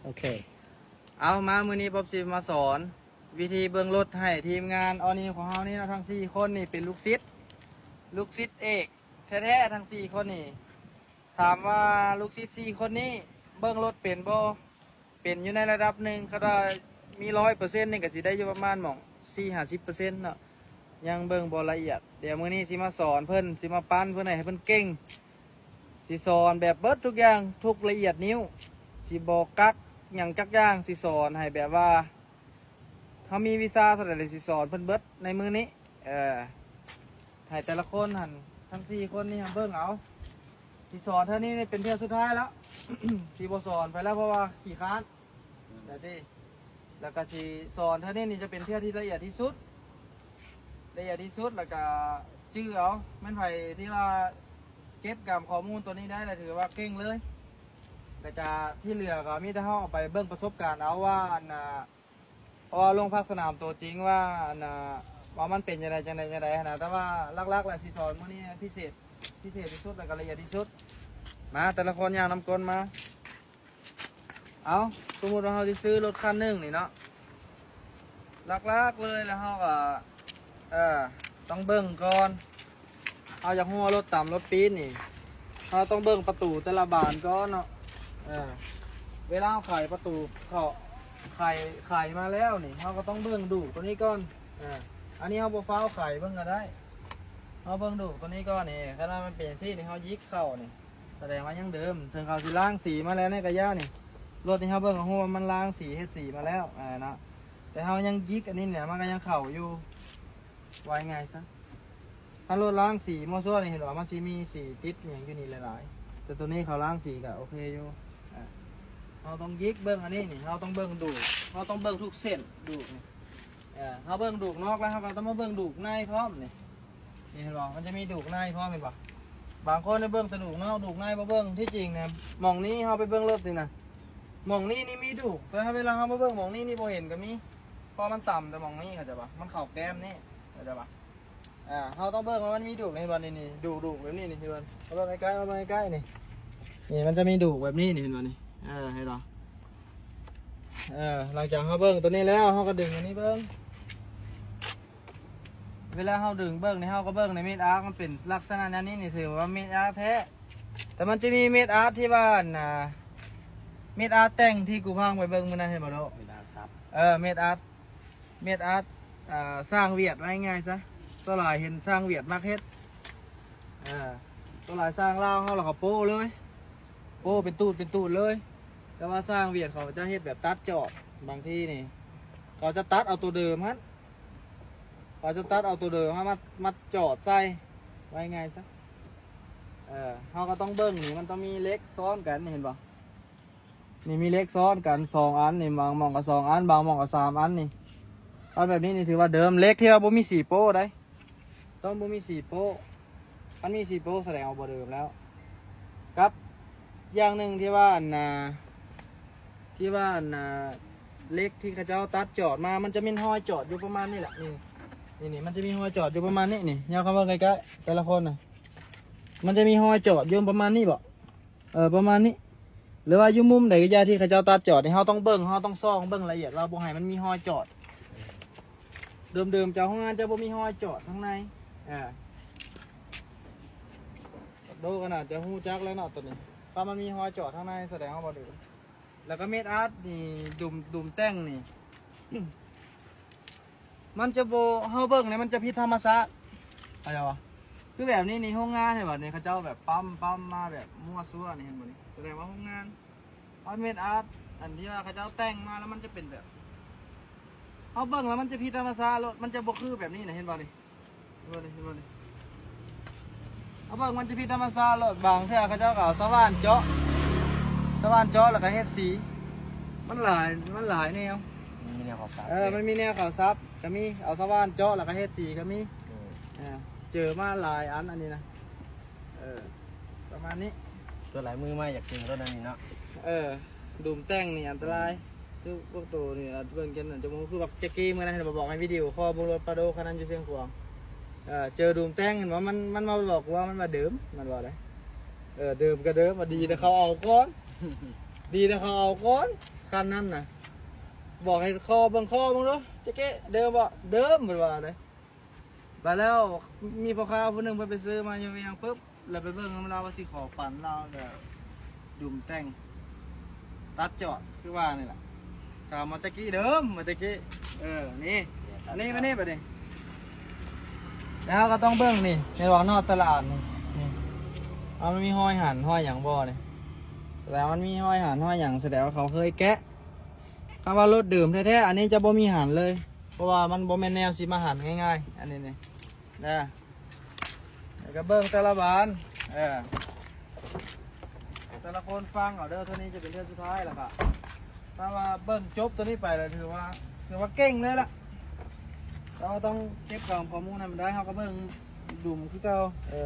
ໂອເຄ ເອົາ ມາມື້ນີ້ບອບຊິມາສອນວິທີເບິ່ງລົດໃຫ້ທີມງານອໍນິວຂອງເຮົານີ້ເນາະ. ທັງສີ່ຄົນນີ້ເປັນລູກສິດ ລູກສິດເອກແທ້ໆ ທັງສີ່ຄົນນີ້. ຖາມວ່າລູກສິດສີ່ຄົນນີ້ເບິ່ງລົດເປັນບໍ່? ເປັນຢູ່ໃນລະດັບໜຶ່ງ, ຄັນວ່າມີຮ້ອຍເປີເຊັນນີ້ກໍຊິໄດ້ຢູ່ປະມານໝ່ອງສີ່ຫ້າສິບເປີເຊັນເນາະ, ຍັງເບິ່ງບໍ່ລະອຽດ. ດຽວມື້ນີ້ຊິມາສອນເພິ່ນ, ຊິມາປັ້ນເພິ່ນໃຫ້ເພິ່ນເກັ່ງ, ຊິສອນແບບເບິດທຸກຢ່າງ, ທຸກລະອຽດນິ້ວ, ຊິບໍ່ກັກຫຍັງຈັກຢ່າງ, ຊິສອນໃຫ້ແບບວ່າ ເຮົາມີວິຊາເທົ່າໃດ ຊິສອນເພິ່ນເບິດໃນມື້ນີ້. ເອີ ໃຫ້ແຕ່ລະຄົນຫັ້ນ ທັງສີ່ຄົນນີ້ຫັ້ນເບິ່ງເອົາ. ຊິສອນເທື່ອນີ້ນີ້ເປັນເທື່ອສຸດທ້າຍແລ້ວ ຊິບໍ່ສອນໄປແລ້ວ ເພາະວ່າຂີ້ຄ້ານ. ແລ້ວຕິ ແລ້ວກໍຊິສອນເທື່ອນີ້ນີ້ຈະເປັນເທື່ອທີ່ລະອຽດທີ່ສຸດ ລະອຽດທີ່ສຸດ ແລ້ວກໍຈື່ເອົາ. ແມ່ນໃຜທີ່ວ່າເກັບກຳຂໍ້ມູນຕົວນີ້ໄດ້ ແລ້ວຖືວ່າເກັ່ງເລີຍ. ແລ້ວກໍທີ່ເຫຼືອກໍມີແຕ່ເຮົາເອົາໄປເບິ່ງປະສົບການເອົາວ່າ ອັນນ່າ ເພາະວ່າລົງພາກສະໜາມຕົວຈິງວ່າ ອັນນ່າ ວ່າມັນເປັນຈັ່ງໃດ ຈັ່ງໃດ ຈັ່ງໃດຫັ້ນນະ. ແຕ່ວ່າຫຼັກໆ ແລ້ວຊິສອນມື້ນີ້ພິເສດ ພິເສດທີ່ສຸດ ແລ້ວກໍລະອຽດທີ່ສຸດ. ມາ ແຕ່ລະຄົນຍ່າງນຳກົ້ນມາ. ເອົາ ສົມມຸດວ່າເຮົາຊິຊື້ລົດຄັນໜຶ່ງນີ້ເນາະ, ຫຼັກໆ ເລີຍແລ້ວເຮົາກໍ ເອີ ຕ້ອງເບິ່ງກ່ອນ. ເຮົາຢາກຮູ້ວ່າລົດຕຳລົດປີນນີ້ ເຮົາຕ້ອງເບິ່ງປະຕູແຕ່ລະບານກ່ອນເນາະ. ເອີ ເວລາເຮົາໄຂປະຕູເຂົ້າ ໄຂ ໄຂມາແລ້ວນີ້ ເຮົາກໍຕ້ອງເບິ່ງດູກຕົວນີ້ກ່ອນ. ເອີ ອັນນີ້ເຮົາບໍ່ຟ້າວໄຂເບິ່ງກໍໄດ້, ເຮົາເບິ່ງດູກຕົວນີ້ກ່ອນນີ້. ຄັນວ່າມັນເປັນຈັ່ງຊີ້ນີ້ ເຮົາຢິກເຂົ້ານີ້ ສະແດງວ່າຍັງເດີມ. ເຖິງເຂົາຊິລ້າງສີມາແລ້ວໃນກະຢານີ້ ລົດນີ້ເຮົາເບິ່ງກໍຮູ້ວ່າມັນລ້າງສີ ເຮັດສີມາແລ້ວ ອ່າ ເນາະ, ແຕ່ເຮົາຍັງຢິກອັນນີ້ນີ້ ມັນກໍຍັງເຂົ້າຢູ່. ວ່າງ່າຍຊະ ຄັນລົດລ້າງສີມົ້ວຊັ້ວນີ້ ເຫັນວ່າມັນຊິມີສີຕິດຫຍັງຢູ່ນີ້ຫຼາຍໆ, ແຕ່ຕົວນີ້ເຂົາລ້າງສີກໍໂອເຄຢູ່. ອ່າ ເຮົາຕ້ອງຢິກເບິ່ງອັນນີ້ນີ້ ເຮົາຕ້ອງເບິ່ງດູກ ເຮົາຕ້ອງເບິ່ງທຸກເສັ້ນດູກນີ້. ເອີ ເຮົາເບິ່ງດູກນອກແລ້ວ ເຮົາກໍຕ້ອງມາເບິ່ງດູກໃນພ້ອມນີ້. ນີ້ເຫັນບໍ່? ມັນຈະມີດູກໃນພ້ອມ ເຫັນບໍ່? ບາງຄົນໄດ້ເບິ່ງແຕ່ດູກນອກ ດູກໃນບໍ່ເບິ່ງ. ທີ່ຈິງນະ ໝ່ອງນີ້ເຮົາໄປເບິ່ງລົດນີ້ນະ ໝ່ອງນີ້ນີ້ມີດູກ, ແຕ່ເວລາເຮົາມາເບິ່ງໝ່ອງນີ້ນີ້ບໍ່ເຫັນກໍມີ, ເພາະມັນຕຳແຕ່ໝ່ອງນີ້ ເຂົ້າໃຈບໍ່? ມັນເຂົ້າແກ້ມນີ້ ເຂົ້າໃຈບໍ່? ອ່າ ເຮົາຕ້ອງເບິ່ງວ່າມັນມີດູກ ເຫັນບໍ່? ນີ້ໆ ດູກໆ ແບບນີ້ນີ້ ເຫັນບໍ່? ເອົາເບິ່ງໃກ້ໆ ເອົາເບິ່ງໃກ້ໆ ນີ້ ນີ້ມັນຈະມີດູກແບບນີ້ນີ້ ເຫັນບໍ່ນີ້? ເອີ ເຫັນບໍ່? ເອີ ຫຼັງຈາກເຮົາເບິ່ງຕົວນີ້ແລ້ວ ເຮົາກໍດຶງອັນນີ້ເບິ່ງ. ເວລາເຮົາດຶງເບິ່ງນີ້ ເຮົາກໍເບິ່ງໃນເມັດອາກ ມັນເປັນລັກສະນະແນວນີ້ນີ້ ຖືວ່າເມັດອາກແທ້. ແຕ່ມັນຈະມີເມັດອາກທີ່ວ່າ ອັນນ່າ ເມັດອາກແຕ່ງທີ່ກູພັງໄປເບິ່ງມື້ນັ້ນ ເຫັນບໍ່ໂດ? ເມັດອາກສັບ ເອີ ເມັດອາກ ເມັດອາກ ອ່າ ຊ່າງຫວຽດ ວ່າງ່າຍໆຊະ. ສ່ວນຫຼາຍເຫັນຊ່າງຫວຽດມັກເຮັດ. ເອີ ສ່ວນຫຼາຍຊ່າງລາວເຮົາລະເຂົາໂປ້ເລີຍ ໂປ້ເປັນຕູດເປັນຕູດເລີຍ. ແຕ່ວ່າຊ່າງຫວຽດເຂົາຈະເຮັດແບບຕັດຈອດ, ບາງທີນີ້ເຂົາຈະຕັດເອົາຕົວເດີມຫັ້ນ ເຂົາຈະຕັດເອົາຕົວເດີມມາ ມາ ມາຈອດໃສ່ ວ່າງ່າຍໆຊະ. ເອີ ເຮົາກໍຕ້ອງເບິ່ງນີ້ ມັນຕ້ອງມີເຫຼັກຊ້ອນກັນນີ້ ເຫັນບໍ່? ນີ້ມີເຫຼັກຊ້ອນກັນສອງອັນນີ້ ບາງໝ່ອງກໍສອງອັນ ບາງໝ່ອງກໍສາມອັນນີ້. ອັນແບບນີ້ນີ້ຖືວ່າເດີມ, ເຫຼັກທີ່ວ່າບໍ່ມີສີໂປ້ໄດ໋ ຕ້ອງບໍ່ມີສີໂປ້. ຄັນມີສີໂປ້ສະແດງວ່າບໍ່ເດີມແລ້ວ. ກັບຢ່າງໜຶ່ງທີ່ວ່າ ອັນນ່າ ທີ່ວ່າ ອັນນ່າ ເຫຼັກທີ່ເຂົາເຈົ້າຕັດຈອດມາ ມັນຈະມີຮອຍຈອດຢູ່ປະມານນີ້ແຫຼະ ນີ້ ນີ້ ນີ້ ມັນຈະມີຮອຍຈອດຢູ່ປະມານນີ້ນີ້. ຍາວເຂົ້າມາໃກ້ໆ ແຕ່ລະຄົນນະ ມັນຈະມີຮອຍຈອດຢູ່ປະມານນີ້ບໍ? ເອີ ປະມານນີ້ ຫຼືວ່າຢູ່ມຸມໃດກໍຢ່າທີ່ເຂົາເຈົ້າຕັດຈອດນີ້ ເຮົາຕ້ອງເບິ່ງ ເຮົາຕ້ອງສ່ອງເບິ່ງລະອຽດວ່າບໍ່ໃຫ້ມັນມີຮອຍຈອດ. ເດີມໆ ເຈົ້າໂຮງງານຈະບໍ່ມີຮອຍຈອດທາງໃນ. ອ່າ ໂດກໍໜ້າຈະຮູ້ຈັກແລ້ວເນາະ ຕົວນີ້ ຖ້າມັນມີຮອຍຈອດທາງໃນ ສະແດງວ່າບໍ່ດີ. ແລ້ວກໍເມັດອາດນີ້ ດຸມ ດຸມແຕ່ງນີ້ ມັນຈະບໍ່ ເຮົາເບິ່ງນີ້ມັນຈະຜິດທຳມະຊາດ ເຂົ້າໃຈບໍ່? ຄືແບບນີ້ນີ້ ໂຮງງານເຫັນບໍ່ນີ້ ເຂົາເຈົ້າແບບປ້ຳ ປ້ຳມາແບບມົ້ວຊັ້ວນີ້ ເຫັນບໍ່ນີ້? ສະແດງວ່າໂຮງງານ ເອົາເມັດອາດ ອັນທີ່ວ່າເຂົາເຈົ້າແຕ່ງມາແລ້ວມັນຈະເປັນແບບ ເຮົາເບິ່ງແລ້ວມັນຈະຜິດທຳມະຊາດໂລດ ມັນຈະບໍ່ຄືແບບນີ້ນະ ເຫັນບໍ່ນີ້? ເບິ່ງນີ້ ເບິ່ງນີ້ ເອົາເບິ່ງມັນຈະຜິດທຳມະຊາດໂລດ. ບາງເທື່ອເຂົາເຈົ້າກໍເອົາສະຫວ່ານເຈາະ ສະຫວ່ານເຈາະແລ້ວກໍເຮັດສີ ມັນຫຼາຍ ມັນຫຼາຍແນວ ມີແນວເຂົາສັບ ເອີ ເດ້ ມັນມີແນວເຂົາສັບກໍມີ ເອົາສະຫວ່ານເຈາະແລ້ວກໍເຮັດສີກໍມີ. ເອີ ເອີ ເຈີມາຫຼາຍອັນ ອັນນີ້ນະ ເອີ ປະມານນີ້. ສ່ວນຫຼາຍມືໃໝ່ຢາກເຈີລົດແນວນີ້ເນາະ ເອີ ດຸມແຕ່ງນີ້ອັນຕະລາຍ. ຊື້ພວກໂຕນີ້ລະເບິ່ງຈົນ ຈົນບໍ່ຮູ້ ຄືແບບແຈັກກີ້ມື້ນັ້ນ ເຫັນບໍ່ ບອກໃຫ້ວິດີໂອຄໍເບິ່ງລົດປາໂດຄັນນັ້ນຢູ່ຊຽງຂວາງ. ເອີ ເຈີດຸມແຕ່ງ ເຫັນບໍ່ ມັນ ມັນມາບອກວ່າມັນວ່າເດີມ ມັນວ່າໄດ໋. ເອີ ເດີມກໍເດີມ ວ່າດີແຕ່ເຂົາເອົາກ່ອນ ດີແຕ່ເຂົາເອົາກ່ອນ. ຄັນນັ້ນນະ ບອກໃຫ້ຂໍເບິ່ງ ຂໍເບິ່ງດູ ຈະເກະເດີມບໍ່? ເດີມ ເພິ່ນວ່າເດ້. ບາດແລ້ວມີພໍ່ຄ້າຜູ້ໜຶ່ງເພິ່ນໄປຊື້ມາຢູ່ວຽງປຶບ ແລ້ວໄປເບິ່ງນຳລາວວ່າຊິຂໍປັນລາວ ແລ້ວດຸມແຕ່ງ ຕັດຈອດຄືວ່ານີ້ແຫຼະ. ຖາມມາແຕ່ກີ້ເດີມ ມາແຕ່ກີ້ ເອີ ນີ້ ອັນນີ້ມານີ້ບັດນີ້ ແລ້ວເຮົາກໍຕ້ອງເບິ່ງນີ້ ເຫັນບໍ່ ນອກຕະຫຼາດນີ້ ນີ້ ເອົາ ມັນມີຮອຍຫັນຮອຍຫຍັງບໍ່ນີ້? ແລ້ວມັນມີຮອຍຫັນຮອຍຫຍັງ ສະແດງວ່າເຂົາເຄີຍແກະ. ຄຳວ່າລົດເດີມແທ້ໆ ອັນນີ້ຈະບໍ່ມີຫັນເລີຍ ເພາະວ່າມັນບໍ່ແມ່ນແນວຊິມາຫັນງ່າຍໆ ອັນນີ້ນີ້ນະ. ແລ້ວກໍເບິ່ງແຕ່ລະບານ ເອີ ແຕ່ລະຄົນຟັງເອົາເດີ ເທື່ອນີ້ຈະເປັນເທື່ອສຸດທ້າຍແລ້ວກໍ ຖ້າວ່າເບິ່ງຈົບຕົວນີ້ໄປແລ້ວ ຖືວ່າ ຖືວ່າເກັ່ງເລີຍລະ. ເຮົາຕ້ອງເກັບກຳຂໍ້ມູນໃຫ້ມັນໄດ້ ເຮົາກໍເບິ່ງດຸມຄືເກົ່າ ເອີ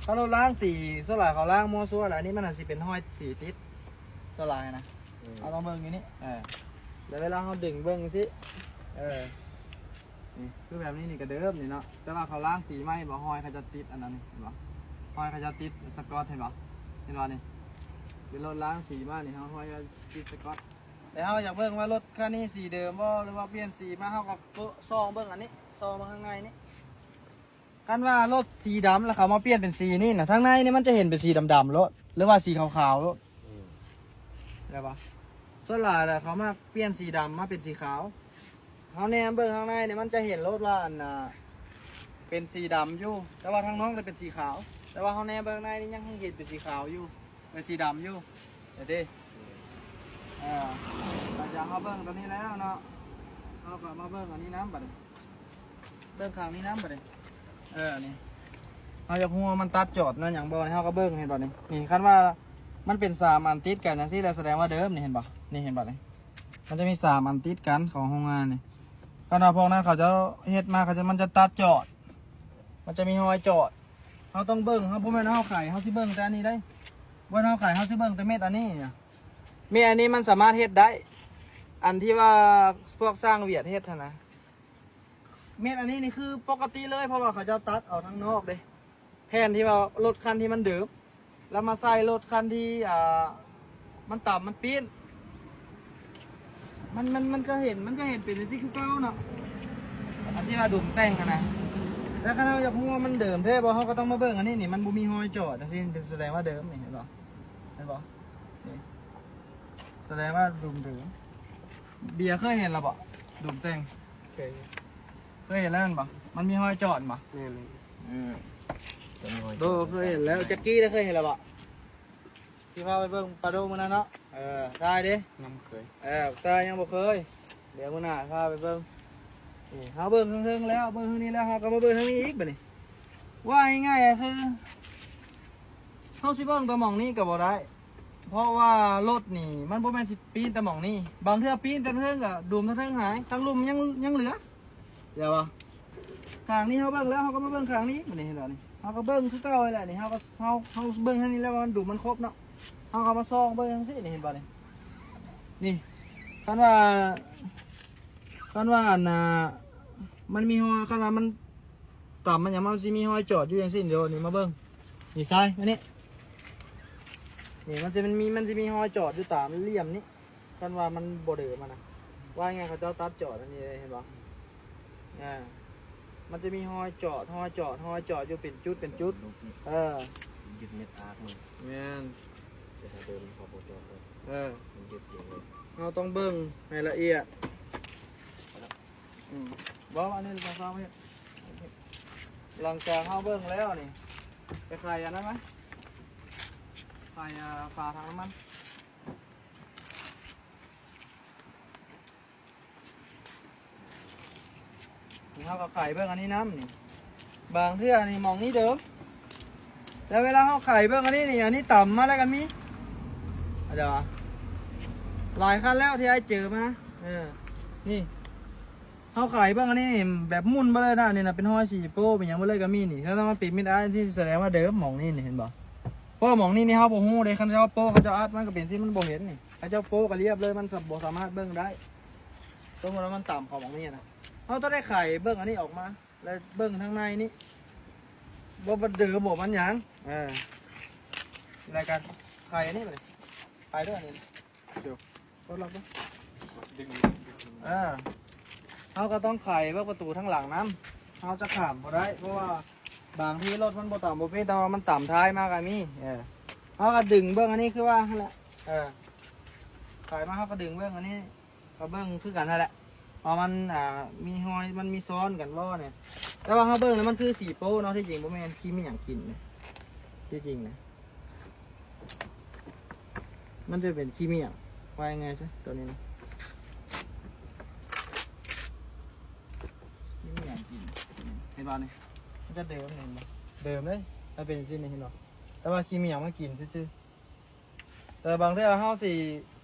ຖ້າລົດລ້າງສີ ສ່ວນຫຼາຍເຂົາລ້າງມົ້ວຊົ່ວແຫຼະ ອັນນີ້ມັນອາດຊິເປັນຮອຍສີຕິດ ສ່ວນຫຼາຍນະ ອືມ ເຮົາຕ້ອງເບິ່ງຢູ່ນີ້ ເອີ ແລ້ວເວລາເຮົາດຶງເບິ່ງຈັ່ງຊີ້ ເອີ ນີ້ ຄືແບບນີ້ນີ້ກໍເດີມນີ້ເນາະ ແຕ່ວ່າເຂົາລ້າງສີໃໝ່ບໍ່ ຮອຍເຂົາຈະຕິດອັນນັ້ນນີ້ ເຫັນບໍ່? ຮອຍເຂົາຈະຕິດສະກອດ ເຫັນບໍ່? ເຫັນບໍ່ນີ້? ເປັນລົດລ້າງສີມານີ້ ເຮົາຮອຍເຂົາຕິດສະກອດ. ແຕ່ເຮົາຢາກເບິ່ງວ່າລົດຄັນນີ້ສີເດີມບໍ່ ຫຼືວ່າປ່ຽນສີມາ ເຮົາກໍສ່ອງເບິ່ງອັນນີ້ ສ່ອງເບິ່ງຂ້າງໃນນີ້. ຄັນວ່າລົດສີດຳ ແລ້ວເຂົາມາປ່ຽນເປັນສີນີ້ນະ ທາງໃນນີ້ມັນຈະເຫັນເປັນສີດຳໆໂລດ ຫຼືວ່າສີຂາວໆໂລດ ອືມ ແລ້ວວ່າ ສ່ວນຫຼາຍແລ້ວເຂົາມາປ່ຽນສີດຳມາເປັນສີຂາວ. ເຮົາແນມເບິ່ງທາງໃນນີ້ ມັນຈະເຫັນໂລດວ່າ ອັນນ່າ ເປັນສີດຳຢູ່ ແຕ່ວ່າທາງນອກນີ້ເປັນສີຂາວ ແຕ່ວ່າເຮົາແນມເບິ່ງໃນນີ້ ຍັງເຫັນເປັນສີຂາວຢູ່ ເປັນສີດຳຢູ່ ເຫັນຕິ? ເອີ ຫຼັງຈາກເຮົາເບິ່ງຕົວນີ້ແລ້ວເນາະ ເຮົາກໍມາເບິ່ງອັນນີ້ນຳບັດນີ້. ເບິ່ງຂ້າງນີ້ນຳບັດນີ້ ເອີ ນີ້ ເຮົາຢາກຮູ້ວ່າມັນຕັດຈອດແນວຫຍັງບໍ່ ເຮົາກໍເບິ່ງ ເຫັນບໍ່ນີ້? ນີ້ ຄັນວ່າມັນເປັນສາມອັນຕິດກັນຈັ່ງຊີ້ແລ້ວ ສະແດງວ່າເດີມນີ້ ເຫັນບໍ່? ນີ້ ເຫັນບໍ່ນີ້? ມັນຈະມີສາມອັນຕິດກັນຂອງໂຮງງານນີ້ ຄັນວ່າພວກນັ້ນເຂົາເຈົ້າເຮັດມາ ເຂົາຈະ ມັນຈະຕັດຈອດ ມັນຈະມີຮອຍຈອດ. ເຮົາຕ້ອງເບິ່ງ ເຮົາບໍ່ແມ່ນເຮົາໄຂ ເຮົາຊິເບິ່ງແຕ່ອັນນີ້ໄດ໋ ບໍ່ແມ່ນເຮົາໄຂ ເຮົາຊິເບິ່ງແຕ່ເມັດອັນນີ້ນະ ເມັດອັນນີ້ມັນສາມາດເຮັດໄດ້ ອັນທີ່ວ່າພວກຊ່າງຫວຽດເຮັດຫັ້ນນະ. ເມັດອັນນີ້ນີ້ຄືປົກກະຕິເລີຍ ເພາະວ່າເຂົາເຈົ້າຕັດເອົາທາງນອກເດ້ ແຜ່ນທີ່ວ່າລົດຄັນທີ່ມັນເດີມ ແລ້ວມາໃສ່ລົດຄັນທີ່ ອ່າ ມັນຕຳ ມັນປີ້ນ ມັນ ມັນ ມັນຈະເຫັນ ມັນຈະເຫັນເປັນຈັ່ງຊີ້ຄືເກົ່າເນາະ ອັນທີ່ວ່າດຸມແຕ່ງຫັ້ນນະ. ແລ້ວຄັນເຮົາຢາກຮູ້ວ່າມັນເດີມແທ້ບໍ່ ເຮົາກໍຕ້ອງມາເບິ່ງອັນນີ້ນີ້ ມັນບໍ່ມີຮອຍຈອດຈັ່ງຊີ້ ສະແດງວ່າເດີມນີ້ ເຫັນບໍ່? ເຫັນບໍ່? ນີ້ ສະແດງວ່າດຸມເດີມ. ເບຍເຄີຍເຫັນແລ້ວບໍ່? ດຸມແຕ່ງ ເຄີຍ ເຄີຍເຫັນແລ້ວແມ່ນບໍ່? ມັນມີຮອຍຈອດບໍ່? ແມ່ນ ເອີ ໂດ ເຄີຍເຫັນແລ້ວ. ຈັກກີ້ໄດ້ເຄີຍເຫັນແລ້ວບໍ່? ທີ່ພາໄປເບິ່ງປາໂດມື້ນັ້ນເນາະ. ເອີ ຊາຍເດ້? ຍັງບໍ່ເຄີຍ. ເອີ ຊາຍຍັງບໍ່ເຄີຍ. ດຽວມື້ໜ້າພາໄປເບິ່ງ. ນີ້ ເຮົາເບິ່ງເທິງໆແລ້ວ ເບິ່ງທາງນີ້ແລ້ວ ເຮົາກໍມາເບິ່ງທາງນີ້ອີກບັດນີ້. ວ່າງ່າຍໆກໍຄື ເຮົາຊິເບິ່ງແຕ່ໝ່ອງນີ້ກໍບໍ່ໄດ້ ເພາະວ່າລົດນີ້ມັນບໍ່ແມ່ນຊິປີ້ນແຕ່ໝ່ອງນີ້ ບາງເທື່ອປີ້ນແຕ່ເທິງກໍດຸມເທິງຫາຍ ທາງລຸ່ມຍັງ ຍັງເຫຼືອ ເຫັນບໍ່? ຂ້າງນີ້ເຮົາເບິ່ງແລ້ວ ເຮົາກໍມາເບິ່ງຂ້າງນີ້ ນີ້ເຫັນບໍ່ນີ້? ເຮົາກໍເບິ່ງຄືເກົ່າຫັ້ນແຫຼະນີ້ ເຮົາກໍ ເຮົາ ເຮົາເບິ່ງທາງນີ້ແລ້ວວ່າມັນດຸມມັນຄົບເນາະ ເຮົາກໍມາສ່ອງເບິ່ງຈັ່ງຊີ້ນີ້ ເຫັນບໍ່ນີ້? ນີ້ ຄັນວ່າ ຄັນວ່າ ອັນນ່າ ມັນມີຮອຍ ຄັນວ່າມັນຕຳມັນຫຍັງ ມັນຊິມີຮອຍຈອດຢູ່ຈັ່ງຊີ້ ດຽວນີ້ມາເບິ່ງ ນີ້ຊາຍ ມານີ້ ນີ້ມັນຊິ ມັນມີ ມັນຊິມີຮອຍຈອດຢູ່ຕາມຫຼ່ຽມນີ້ ຄັນວ່າມັນບໍ່ເດີມຫັ້ນນະ ວ່າງ່າຍເຂົາເຈົ້າຕັດຈອດອັນນີ້ເດ້ ເຫັນບໍ່? ອ່າ ມັນຈະມີຮອຍຈອດ ຮອຍຈອດ ຮອຍຈອດຢູ່ເປັນຈຸດ ເປັນຈຸດ ເອີ ຍຶດເມັດອາກມັນ ແມ່ນ ແຕ່ຖ້າເດີມເຂົາບໍ່ຈອດເລີຍ ເອີ ມັນຍຶດເອງເລີຍ ເຮົາຕ້ອງເບິ່ງໃຫ້ລະອຽດ ອືມ ບໍ່ ອັນນີ້ຕ້ອງເຮັດ ຫຼັງຈາກເຮົາເບິ່ງແລ້ວນີ້ ໄປໄຂອັນນັ້ນມາ ໄຂ ອ່າ ຝາຖັງນ້ຳມັນ ນີ້ເຮົາກໍໄຂເບິ່ງອັນນີ້ນຳນີ້ ບາງເທື່ອນີ້ໝ່ອງນີ້ເດີມ ແລ້ວເວລາເຮົາໄຂເບິ່ງອັນນີ້ນີ້ ອັນນີ້ຕຳມາແລ້ວກໍມີ ເອົາເດີ ຫຼາຍຄັນແລ້ວທີ່ອ້າຍເຈີມາ ເອີ ນີ້ ເຮົາໄຂເບິ່ງອັນນີ້ນີ້ ແບບໝຸ່ນເບິດເລີຍນະ ນີ້ນະ ເປັນຮອຍສີໂປ້ເປັນຫຍັງເບິດເລີຍກໍມີນີ້ ຖ້າມັນເປັນມິດອາຍຊີ້ ສະແດງວ່າເດີມໝ່ອງນີ້ນີ້ ເຫັນບໍ່? ເພາະວ່າໝ່ອງນີ້ນີ້ເຮົາບໍ່ຮູ້ເດ້ ຄັນເຈົ້າໂປ້ເຂົາເຈົ້າອັດມັນກໍເປັນຊີ້ ມັນບໍ່ເຫັນນີ້ ເຂົາເຈົ້າໂປ້ກໍລຽບເລີຍ ມັນສະ ບໍ່ສາມາດເບິ່ງໄດ້ ສົມມຸດວ່າມັນຕຳເຂົ້າໝ່ອງນີ້ນະ ເຮົາຕ້ອງໄດ້ໄຂເບິ່ງອັນນີ້ອອກມາ ແລ້ວເບິ່ງທາງໃນນີ້ ບໍ່ ບໍ່ເດີບໍ່ມັນຫຍັງ ເອີ ແລ້ວກໍໄຂອັນນີ້ບັດນີ້ ໄຂດ້ວຍອັນນີ້ ຈົບ. ເອີ ເຮົາກໍຕ້ອງໄຂເບິ່ງປະຕູທາງຫຼັງນຳ ເຮົາຈະຂ້າມບໍ່ໄດ້ ເພາະວ່າບາງທີລົດມັນບໍ່ຕຳບໍ່ເປັນ ແຕ່ວ່າມັນຕຳທ້າຍມາກໍມີ ເອີ ເຮົາກໍດຶງເບິ່ງ ອັນນີ້ຄືວ່າຫັ້ນແຫຼະ ເອີ ໄຂມາເຮົາກໍດຶງເບິ່ງ ອັນນີ້ ກໍເບິ່ງຄືກັນຫັ້ນແຫຼະ ເພາະມັນ ອ່າ ມີຮອຍ ມັນມີຊ້ອນກັນບໍ່ນີ້ ແຕ່ວ່າເຮົາເບິ່ງແລ້ວມັນຄືສີໂປ້ເນາະ ທີ່ຈິງບໍ່ແມ່ນ ຂີ້ໝ້ຽງກິນ ທີ່ຈິງນະ ມັນຈະເປັນຂີ້ໝ້ຽງ ວ່າງ່າຍໆຊະ ໂຕນີ້ນະ ຂີ້ໝ້ຽງກິນ ເຫັນບໍ່ນີ້ ມັນຈະເດີມ ເຫັນບໍ່ ເດີມເລີຍ ມັນເປັນຈັ່ງຊີ້ນີ້ ເຫັນບໍ່ ແຕ່ວ່າຂີ້ໝ້ຽງມັນກິນຊື່ໆ. ແຕ່ບາງເທື່ອເຮົາຊິ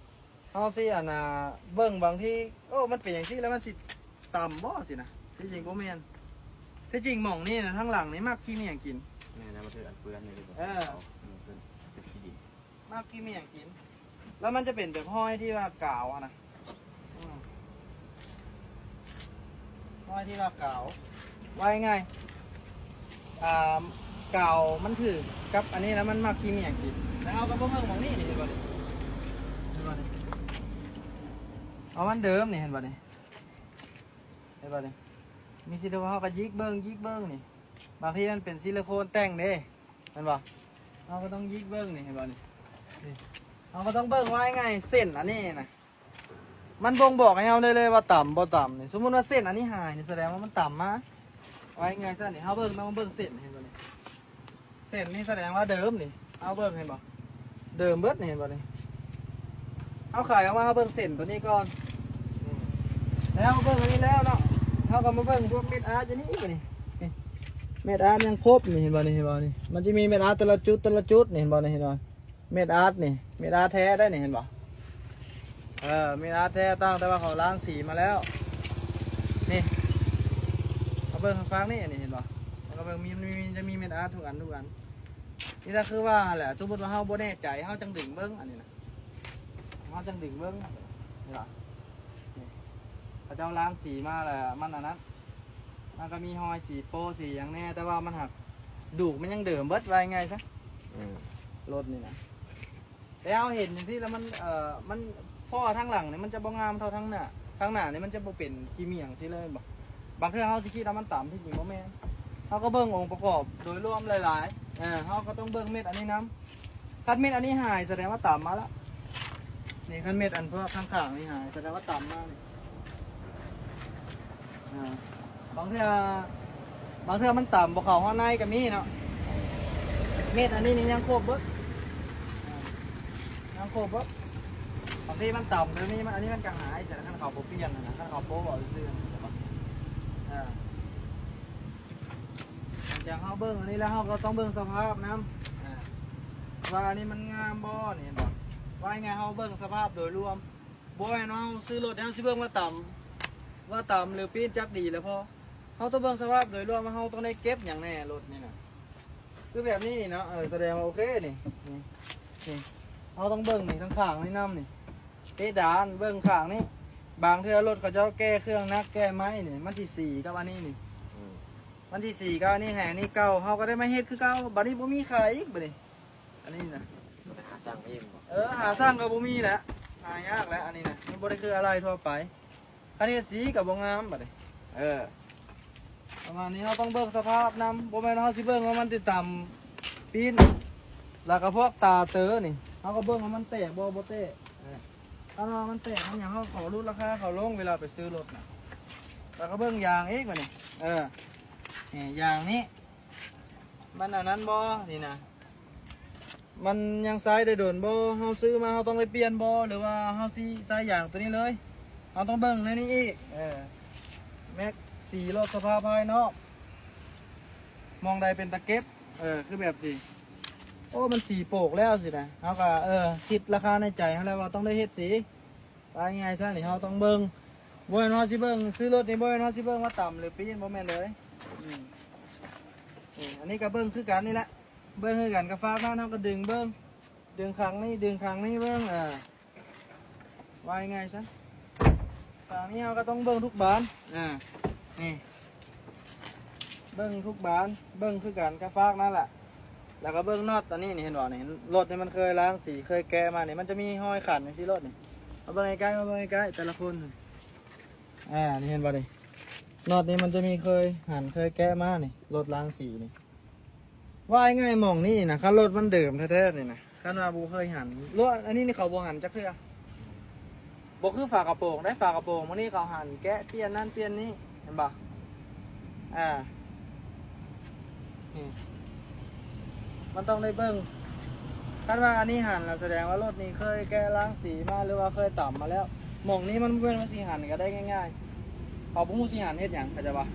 ເຮົາຊິ ອັນນ່າ ເບິ່ງບາງທີ ໂອ້ ມັນເປັນຈັ່ງຊີ້ແລ້ວມັນຊິຕຳບໍ່ຊີ້ນະ ທີ່ຈິງບໍ່ແມ່ນ ທີ່ຈິງໝ່ອງນີ້ນະ ທາງຫຼັງນີ້ມັກຂີ້ໝ້ຽງກິນ ແມ່ນແລ້ວ ມັນຖືກອັນເປື້ອນນີ້ ເອີ ເປັນຂີ້ດິນ ມັກຂີ້ໝ້ຽງກິນ ແລ້ວມັນຈະເປັນແບບຮອຍທີ່ວ່າກາວຫັ້ນນະ. ອືມ ຮອຍທີ່ວ່າກາວ ວ່າງ່າຍໆ ອ່າ ກາວມັນຖືກກັບອັນນີ້ແລ້ວມັນມັກຂີ້ໝ້ຽງກິນ ແລ້ວເຮົາກໍບໍ່ເບິ່ງໝ່ອງນີ້ນີ້ ເຫັນບໍ່ນີ້ ເຫັນບໍ່ນີ້ ເອົາມັນເດີມນີ້ ເຫັນບໍ່ນີ້ ເຫັນບໍ່ນີ້ ມີຊິເດວ່າເຮົາກໍຢິກເບິ່ງ ຢິກເບິ່ງນີ້ ບາງທີມັນເປັນຊິລິໂຄນແຕ່ງເດ້ ແມ່ນບໍ່ ເຮົາກໍຕ້ອງຢິກເບິ່ງນີ້ ເຫັນບໍ່ນີ້ ນີ້ ເຮົາກໍຕ້ອງເບິ່ງວ່າງ່າຍໆ ເສັ້ນອັນນີ້ນະ ມັນບົ່ງບອກໃຫ້ເຮົາໄດ້ເລີຍວ່າຕຳບໍ່ຕຳນີ້ ສົມມຸດວ່າເສັ້ນອັນນີ້ຫາຍນີ້ ສະແດງວ່າມັນຕຳມາ ເອົາງ່າຍໆຊະນີ້ ເຮົາເບິ່ງ ຕ້ອງເບິ່ງເສັ້ນ ເຫັນບໍ່ນີ້ ເສັ້ນນີ້ສະແດງວ່າເດີມນີ້ ເຮົາເບິ່ງ ເຫັນບໍ່ ເດີມເບິດນີ້ ເຫັນບໍ່ນີ້ ເຮົາໄຂອອກມາ ເຮົາເບິ່ງເສັ້ນໂຕນີ້ກ່ອນ ແລ້ວເບິ່ງອັນນີ້ແລ້ວເນາະ ເຮົາກໍມາເບິ່ງພວກເມັດອາດຢູ່ນີ້ ນີ້ ນີ້ ເມັດອາດຍັງຄົບນີ້ ເຫັນບໍ່ນີ້ ເຫັນບໍ່ນີ້ ມັນຈະມີເມັດອາດແຕ່ລະຈຸດ ແຕ່ລະຈຸດນີ້ ເຫັນບໍ່ນີ້ ເຫັນບໍ່ ເມັດອາດນີ້ ເມັດອາດແທ້ໄດ໋ນີ້ ເຫັນບໍ່ ເອີ ເມັດອາດແທ້ ຕ່າງແຕ່ວ່າເຂົາລ້າງສີມາແລ້ວ ນີ້ ເຮົາເບິ່ງທາງຟາກນີ້ ອັນນີ້ເຫັນບໍ່ ເຮົາກໍເບິ່ງ ມີ ມີ ຈະມີເມັດອາດທຸກອັນ ທຸກອັນ ນີ້ລະຄືວ່າຫັ້ນແຫຼະ ສົມມຸດວ່າເຮົາບໍ່ແນ່ໃຈ ເຮົາຈັ່ງດຶງເບິ່ງ ອັນນີ້ນະ ເຮົາຈັ່ງດຶງເບິ່ງ ເຫັນບໍ່ ນີ້ ເຂົາເຈົ້າລ້າງສີມາແລ້ວ ມັນອັນນັ້ນ ມັນກໍມີຮອຍສີໂປ້ສີຫຍັງແດ່ ແຕ່ວ່າມັນຫາກ ດູກມັນຍັງເດີມເບິດ ວ່າງ່າຍໆຊະ ອືມ ລົດນີ້ນະ ແຕ່ເຮົາເຫັນຈັ່ງຊີ້ແລ້ວມັນ ເອີ ມັນ ເພາະວ່າທາງຫຼັງນີ້ມັນຈະບໍ່ງາມເທົ່າທາງໜ້າ ທາງໜ້ານີ້ມັນຈະບໍ່ເປັນຂີ້ໝ້ຽງຊີ້ເລີຍ ແມ່ນບໍ່ ບາງເທື່ອເຮົາຊິຄິດວ່າມັນຕຳ ທີ່ຈິງບໍ່ແມ່ນ ເຮົາກໍເບິ່ງອົງປະກອບໂດຍລວມຫຼາຍໆ ເອີ ເຮົາກໍຕ້ອງເບິ່ງເມັດອັນນີ້ນຳ ຄັນເມັດອັນນີ້ຫາຍ ສະແດງວ່າຕຳມາລະ ນີ້ ຄັນເມັດອັນພວກຂ້າງໆນີ້ຫາຍ ສະແດງວ່າຕຳມານີ້ ອ່າ ບາງເທື່ອ ບາງເທື່ອມັນຕຳບໍ່ເຂົ້າຮອດໃນກໍມີເນາະ ເມັດອັນນີ້ນີ້ຍັງຄົບເບິດ ອ່າ ຍັງຄົບເບິດ ບາງທີມັນຕຳ ແຕ່ນີ້ມັນ ອັນນີ້ມັນກໍຫາຍ ແຕ່ຄັນເຂົາບໍ່ປ່ຽນຫັ້ນນະ ຄັນເຂົາໂປະເອົາຊື່ໆ ອ່າ ຫຼັງຈາກເຮົາເບິ່ງອັນນີ້ແລ້ວ ເຮົາກໍຕ້ອງເບິ່ງສະພາບນຳ ອ່າ ວ່າອັນນີ້ມັນງາມບໍ່ ນີ້ເຫັນບໍ່ ວ່າງ່າຍໆ ເຮົາເບິ່ງສະພາບໂດຍລວມ ບໍ່ແມ່ນວ່າເຮົາຊື້ລົດແລ້ວຊິເບິ່ງວ່າຕຳ ວ່າຕຳ ຫຼືປີ້ນຈັກດີແລ້ວພໍ ເຮົາຕ້ອງເບິ່ງສະພາບໂດຍລວມວ່າເຮົາຕ້ອງໄດ້ເກັບຫຍັງແດ່ລົດນີ້ນະ ຄືແບບນີ້ນີ້ເນາະ ເອີ ສະແດງວ່າໂອເຄນີ້ ນີ້ ນີ້ ເຮົາຕ້ອງເບິ່ງນີ້ ທາງຂ້າງນີ້ນຳນີ້ ເພດານ ເບິ່ງຂ້າງນີ້ ບາງເທື່ອລົດເຂົາເຈົ້າແກ້ເຄື່ອງໜັກ ແກ້ໄມ້ນີ້ ມັນຊິສີກັບອັນນີ້ນີ້ ອືມ ມັນຊິສີກັບອັນນີ້ ແຮງນີ້ເກົ່າ ເຮົາກໍໄດ້ມາເຮັດຄືເກົ່າ ບັດນີ້ບໍ່ມີຂາຍອີກ ບັດນີ້ ອັນນີ້ນະ ໄປຫາສັ່ງເອງບໍ່ ເອີ ຫາສັ່ງກໍບໍ່ມີແຫຼະ ຫາຍາກແຫຼະ ອັນນີ້ນະ ມັນບໍ່ໄດ້ຄືອາໄຫຼ່ທົ່ວໄປ ຄັນເຮັດສີກໍບໍ່ງາມບັດນີ້ ເອີ ປະມານນີ້ ເຮົາຕ້ອງເບິ່ງສະພາບນຳ ບໍ່ແມ່ນເຮົາຊິເບິ່ງວ່າມັນຕິດຕາມປີ້ນ ແລ້ວກໍພວກຕາເຕີນີ້ ເຮົາກໍເບິ່ງວ່າມັນແຕກບໍ່ ບໍ່ແຕກ ເອີ ຖ້າວ່າມັນແຕກມັນຫຍັງ ເຮົາຂໍຫຼຸດລາຄາເຂົາລົງ ເວລາໄປຊື້ລົດນະ ແລ້ວກໍເບິ່ງຢາງອີກບັດນີ້ ເອີ ນີ້ ຢາງນີ້ ມັນອັນນັ້ນບໍ່ ນີ້ນະ ມັນຍັງໃຊ້ໄດ້ດົນບໍ່ ເຮົາຊື້ມາເຮົາຕ້ອງໄດ້ປ່ຽນບໍ່ ຫຼືວ່າເຮົາຊິໃຊ້ຢາງໂຕນີ້ເລີຍ ເຮົາຕ້ອງເບິ່ງໃນນີ້ອີກ ເອີ ແມັກ ສີລົດ ສະພາບພາຍນອກ ໝ່ອງໃດເປັນຕາເກັບ ເອີ ຄືແບບຊິ ໂອ້ ມັນສີໂປກແລ້ວຊິນະ ເຮົາກໍ ເອີ ຄິດລາຄາໃນໃຈເຮົາແລ້ວວ່າຕ້ອງໄດ້ເຮັດສີ ວ່າງ່າຍໆຊະນີ້ ເຮົາຕ້ອງເບິ່ງ ບໍ່ແມ່ນເຮົາຊິເບິ່ງ ຊື້ລົດນີ້ບໍ່ແມ່ນເຮົາຊິເບິ່ງວ່າຕຳ ຫຼືປີ້ນ ບໍ່ແມ່ນເລີຍ ອືມ ນີ້ ອັນນີ້ກໍເບິ່ງຄືກັນນີ້ແຫຼະ ເບິ່ງຄືກັນ ກໍຝາກນັ້ນ ເຮົາກໍດຶງເບິ່ງ ດຶງຂ້າງນີ້ ດຶງຂ້າງນີ້ເບິ່ງ ເອີ ວ່າງ່າຍໆຊະ ຂ້າງນີ້ເຮົາກໍຕ້ອງເບິ່ງທຸກບານ ເອີ ນີ້ ເບິ່ງທຸກບານ ເບິ່ງຄືກັນ ກໍຝາກນັ້ນແຫຼະ ແລ້ວກໍເບິ່ງນັອດອັນນີ້ນີ້ ເຫັນບໍ່ນີ້ ລົດນີ້ມັນເຄີຍລ້າງສີ ເຄີຍແກະມານີ້ ມັນຈະມີຮອຍຂັນຈັ່ງຊີ້ ລົດນີ້ ມາເບິ່ງໃກ້ໆ ມາເບິ່ງໃກ້ໆ ແຕ່ລະຄົນ. ອ່າ ນີ້ເຫັນບໍ່ນີ້? ນັອດນີ້ມັນຈະມີເຄີຍຫັນເຄີຍແກະມານີ້ ລົດລາງສີນີ້. ວ່າງ່າຍໆ ໝ່ອງນີ້ນະ ຄັນລົດມັນເດີມແທ້ໆນີ້ນະ ຄັນວ່າບໍ່ເຄີຍຫັນ ລົດອັນນີ້ນີ້ເຂົາບໍ່ຫັນຈັກເທື່ອ. ບໍ່ຄືຝາກະໂປງໄດ໋ ຝາກະໂປງມື້ນີ້ເຂົາຫັນແກະປ່ຽນນັ້ນປ່ຽນນີ້ ເຫັນບໍ່? ອ່າ ນີ້ ມັນຕ້ອງໄດ້ເບິ່ງ. ຄັນວ່າອັນນີ້ຫັນລະ ສະແດງວ່າລົດນີ້ເຄີຍແກະລາງສີມາ ຫຼືວ່າເຄີຍຕຳມາແລ້ວ. ໝ່ອງນີ້ມັນບໍ່ແມ່ນວ່າຊິຫັນກະໄດ້ງ່າຍໆ ເຂົາບໍ່ຮູ້ຊິຫັນເຮັດຫຍັງ ເຂົ້າໃຈບໍ່?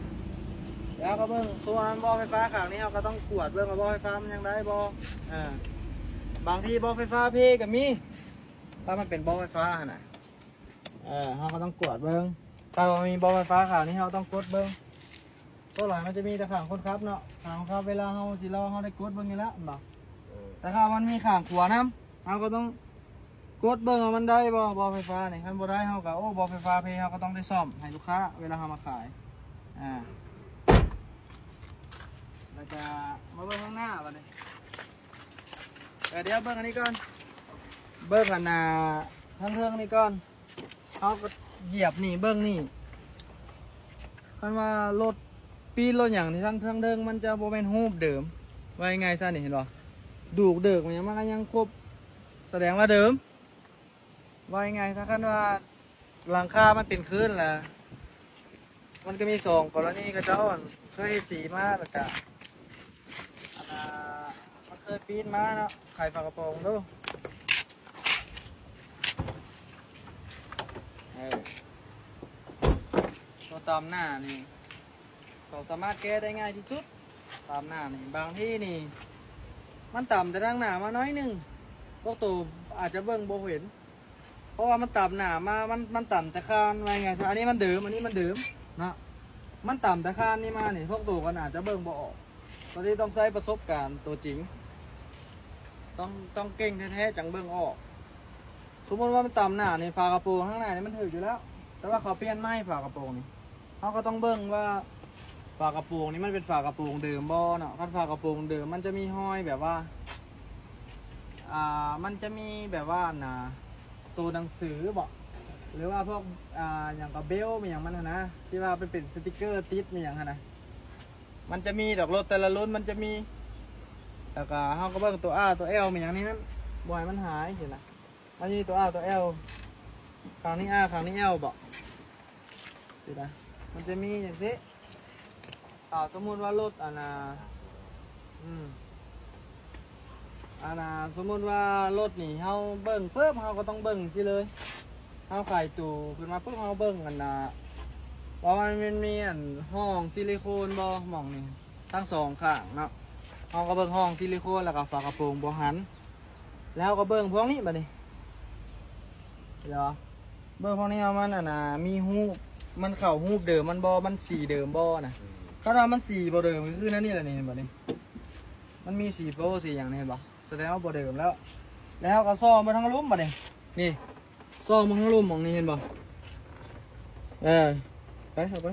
ແລ້ວເຮົາກະເບິ່ງ ສົມມຸດວ່າບໍ່ໄຟຟ້າຂ້າງນີ້ ເຮົາກະຕ້ອງກວດເບິ່ງວ່າບໍ່ໄຟຟ້າມັນຍັງໄດ້ບໍ່. ເອີ ບາງທີບໍ່ໄຟຟ້າເພກະມີ ຖ້າມັນເປັນບໍ່ໄຟຟ້າຫັ້ນນະ. ເອີ ເຮົາກະຕ້ອງກວດເບິ່ງ ຖ້າວ່າມີບໍ່ໄຟຟ້າຂ້າງນີ້ ເຮົາຕ້ອງກົດເບິ່ງ. ສ່ວນຫຼາຍມັນຈະມີແຕ່ຂ້າງຄົນຂັບເນາະ ຂ້າງຄົນຂັບ ເວລາເຮົາຊິລໍ ເຮົາໄດ້ກົດເບິ່ງຢູ່ແລ້ວ ແມ່ນບໍ່? ເອີ ແຕ່ຖ້າມັນມີຂ້າງຂວານຳ ເຮົາກະຕ້ອງ ກົດເບິ່ງວ່າມັນໄດ້ບໍ່ ບໍ່ໄຟຟ້ານີ້. ຄັນບໍ່ໄດ້ເຮົາກະ ໂອ້ ບໍ່ໄຟຟ້າເພ ເຮົາກະຕ້ອງໄດ້ສ້ອມໃຫ້ລູກຄ້າເວລາເຮົາມາຂາຍ. ອ່າ ແລ້ວກະມາເບິ່ງທາງໜ້າບາດນີ້. ເອີ ດຽວເບິ່ງອັນນີ້ກ່ອນ ເບິ່ງອັນໜ້າທາງເທິງນີ້ກ່ອນ. ເຮົາກະຢຽບນີ້ ເບິ່ງນີ້ ຄັນວ່າລົດປີນລົດຫຍັງນີ້ ທາງເທິງເດີງມັນຈະບໍ່ແມ່ນຮູບເດີມ. ວ່າງ່າຍໆຊະນີ້ ເຫັນບໍ່? ດູກເດີກມັນຫຍັງ ມັນກະຍັງຄົບ ສະແດງວ່າເດີມ. ວ່າງ່າຍໆ ຖ້າຄັນວ່າຫຼັງຄາມັນເປັນຄືນລະ ມັນກະມີສອງກໍລະນີ ເຂົາເຈົ້າ ອັນ ເຄີຍເຮັດສີມາ ລະກະ ອັນ ອ່າ ມັນເຄີຍປີນມາເນາະ. ໄຂຝາກະໂປງດູ. ເອີ ຕົວຕຳໜ້ານີ້ ເຂົາສາມາດແກ້ໄດ້ງ່າຍທີ່ສຸດ. ຕຳໜ້ານີ້ ບາງທີນີ້ ມັນຕຳແຕ່ທາງໜ້າມາໜ້ອຍໜຶ່ງ ພວກໂຕອາດຈະເບິ່ງບໍ່ເຫັນ ເພາະວ່າມັນຕຳໜ້າມາ ມັນ ມັນຕຳແຕ່ຄານ ວ່າງ່າຍໆຊະ. ອັນນີ້ມັນເດີມ ອັນນີ້ມັນເດີມເນາະ ມັນຕຳແຕ່ຄານນີ້ມານີ້ ພວກໂຕກະອາດຈະເບິ່ງບໍ່ອອກ. ໂຕນີ້ຕ້ອງໃຊ້ປະສົບການໂຕຈິງ ຕ້ອງ ຕ້ອງເກັ່ງແທ້ໆ ຈັ່ງເບິ່ງອອກ. ສົມມຸດວ່າມັນຕຳໜ້ານີ້ ຝາກະໂປງທາງໜ້ານີ້ມັນຖືກຢູ່ແລ້ວ ແຕ່ວ່າເຂົາປ່ຽນໃໝ່ ຝາກະໂປງນີ້ ເຮົາກະຕ້ອງເບິ່ງວ່າຝາກະໂປງນີ້ມັນເປັນຝາກະໂປງເດີມບໍ່ເນາະ. ຄັນຝາກະໂປງເດີມມັນຈະມີຮອຍແບບວ່າ ອ່າ ມັນຈະມີແບບວ່າ ອັນນ່າ ໂຕໜັງສືບໍ ຫຼືວ່າພວກ ອ່າ ຫຍັງກະເບວ ອີ່ຫຍັງມັນຫັ້ນນະ ທີ່ວ່າມັນເປັນສະຕິກເກີຕິດ ອີ່ຫຍັງຫັ້ນນະ ມັນຈະມີດອກ. ລົດແຕ່ລະລຸ້ນມັນຈະມີ ແລ້ວກະເຮົາກະເບິ່ງໂຕ R ໂຕ L ອີ່ຫຍັງນີ້ ມັນບໍ່ໃຫ້ມັນຫາຍຊີ້ນະ. ມັນມີໂຕ R ໂຕ L ຂ້າງນີ້ R ຂ້າງນີ້ L ບໍ ຊີ້ນະ ມັນຈະມີຈັ່ງຊີ້. ຖ້າສົມມຸດວ່າລົດ ອັນນ່າ ອືມ ອັນນ່າ ສົມມຸດວ່າລົດນີ້ ເຮົາເບິ່ງປຶບ ເຮົາກະຕ້ອງເບິ່ງຊີ້ເລີຍ. ເຮົາໄຂຕູ້ຂຶ້ນມາປຶບ ເຮົາເບິ່ງ ອັນນ່າ ວ່າມັນມີ ອັນ ຮ່ອງຊິລິໂຄນບໍ່ ໝ່ອງນີ້ ທັງສອງຂ້າງເນາະ. ເຮົາກະເບິ່ງຮ່ອງຊິລິໂຄນ ແລ້ວກະຝາກະໂປງບໍ່ຫັນ. ແລ້ວເຮົາກະເບິ່ງພວກນີ້ບາດນີ້ ເຫັນບໍ່? ເບິ່ງພວກນີ້ວ່າມັນ ອັນນ່າ ມີຮູບ ມັນເຂົ້າຮູບເດີມມັນບໍ່ ມັນສີເດີມບໍ່ນະ. ອືມ ຄັນວ່າມັນສີບໍ່ເດີມ ກະຄືແນວນີ້ແຫຼະນີ້ ເຫັນບໍ່ນີ້? ມັນມີສີໂປ້ສີຫຍັງນີ້ ເຫັນບໍ່? ສະແດງວ່າບໍ່ເດີມແລ້ວ. ແລ້ວເຮົາກະສ່ອງເບິ່ງທາງລຸ່ມບາດນີ້ ນີ້ ສ່ອງເບິ່ງທາງລຸ່ມໝ່ອງນີ້ ເຫັນບໍ່? ເອີ ໄປ ເຂົ້າໄປ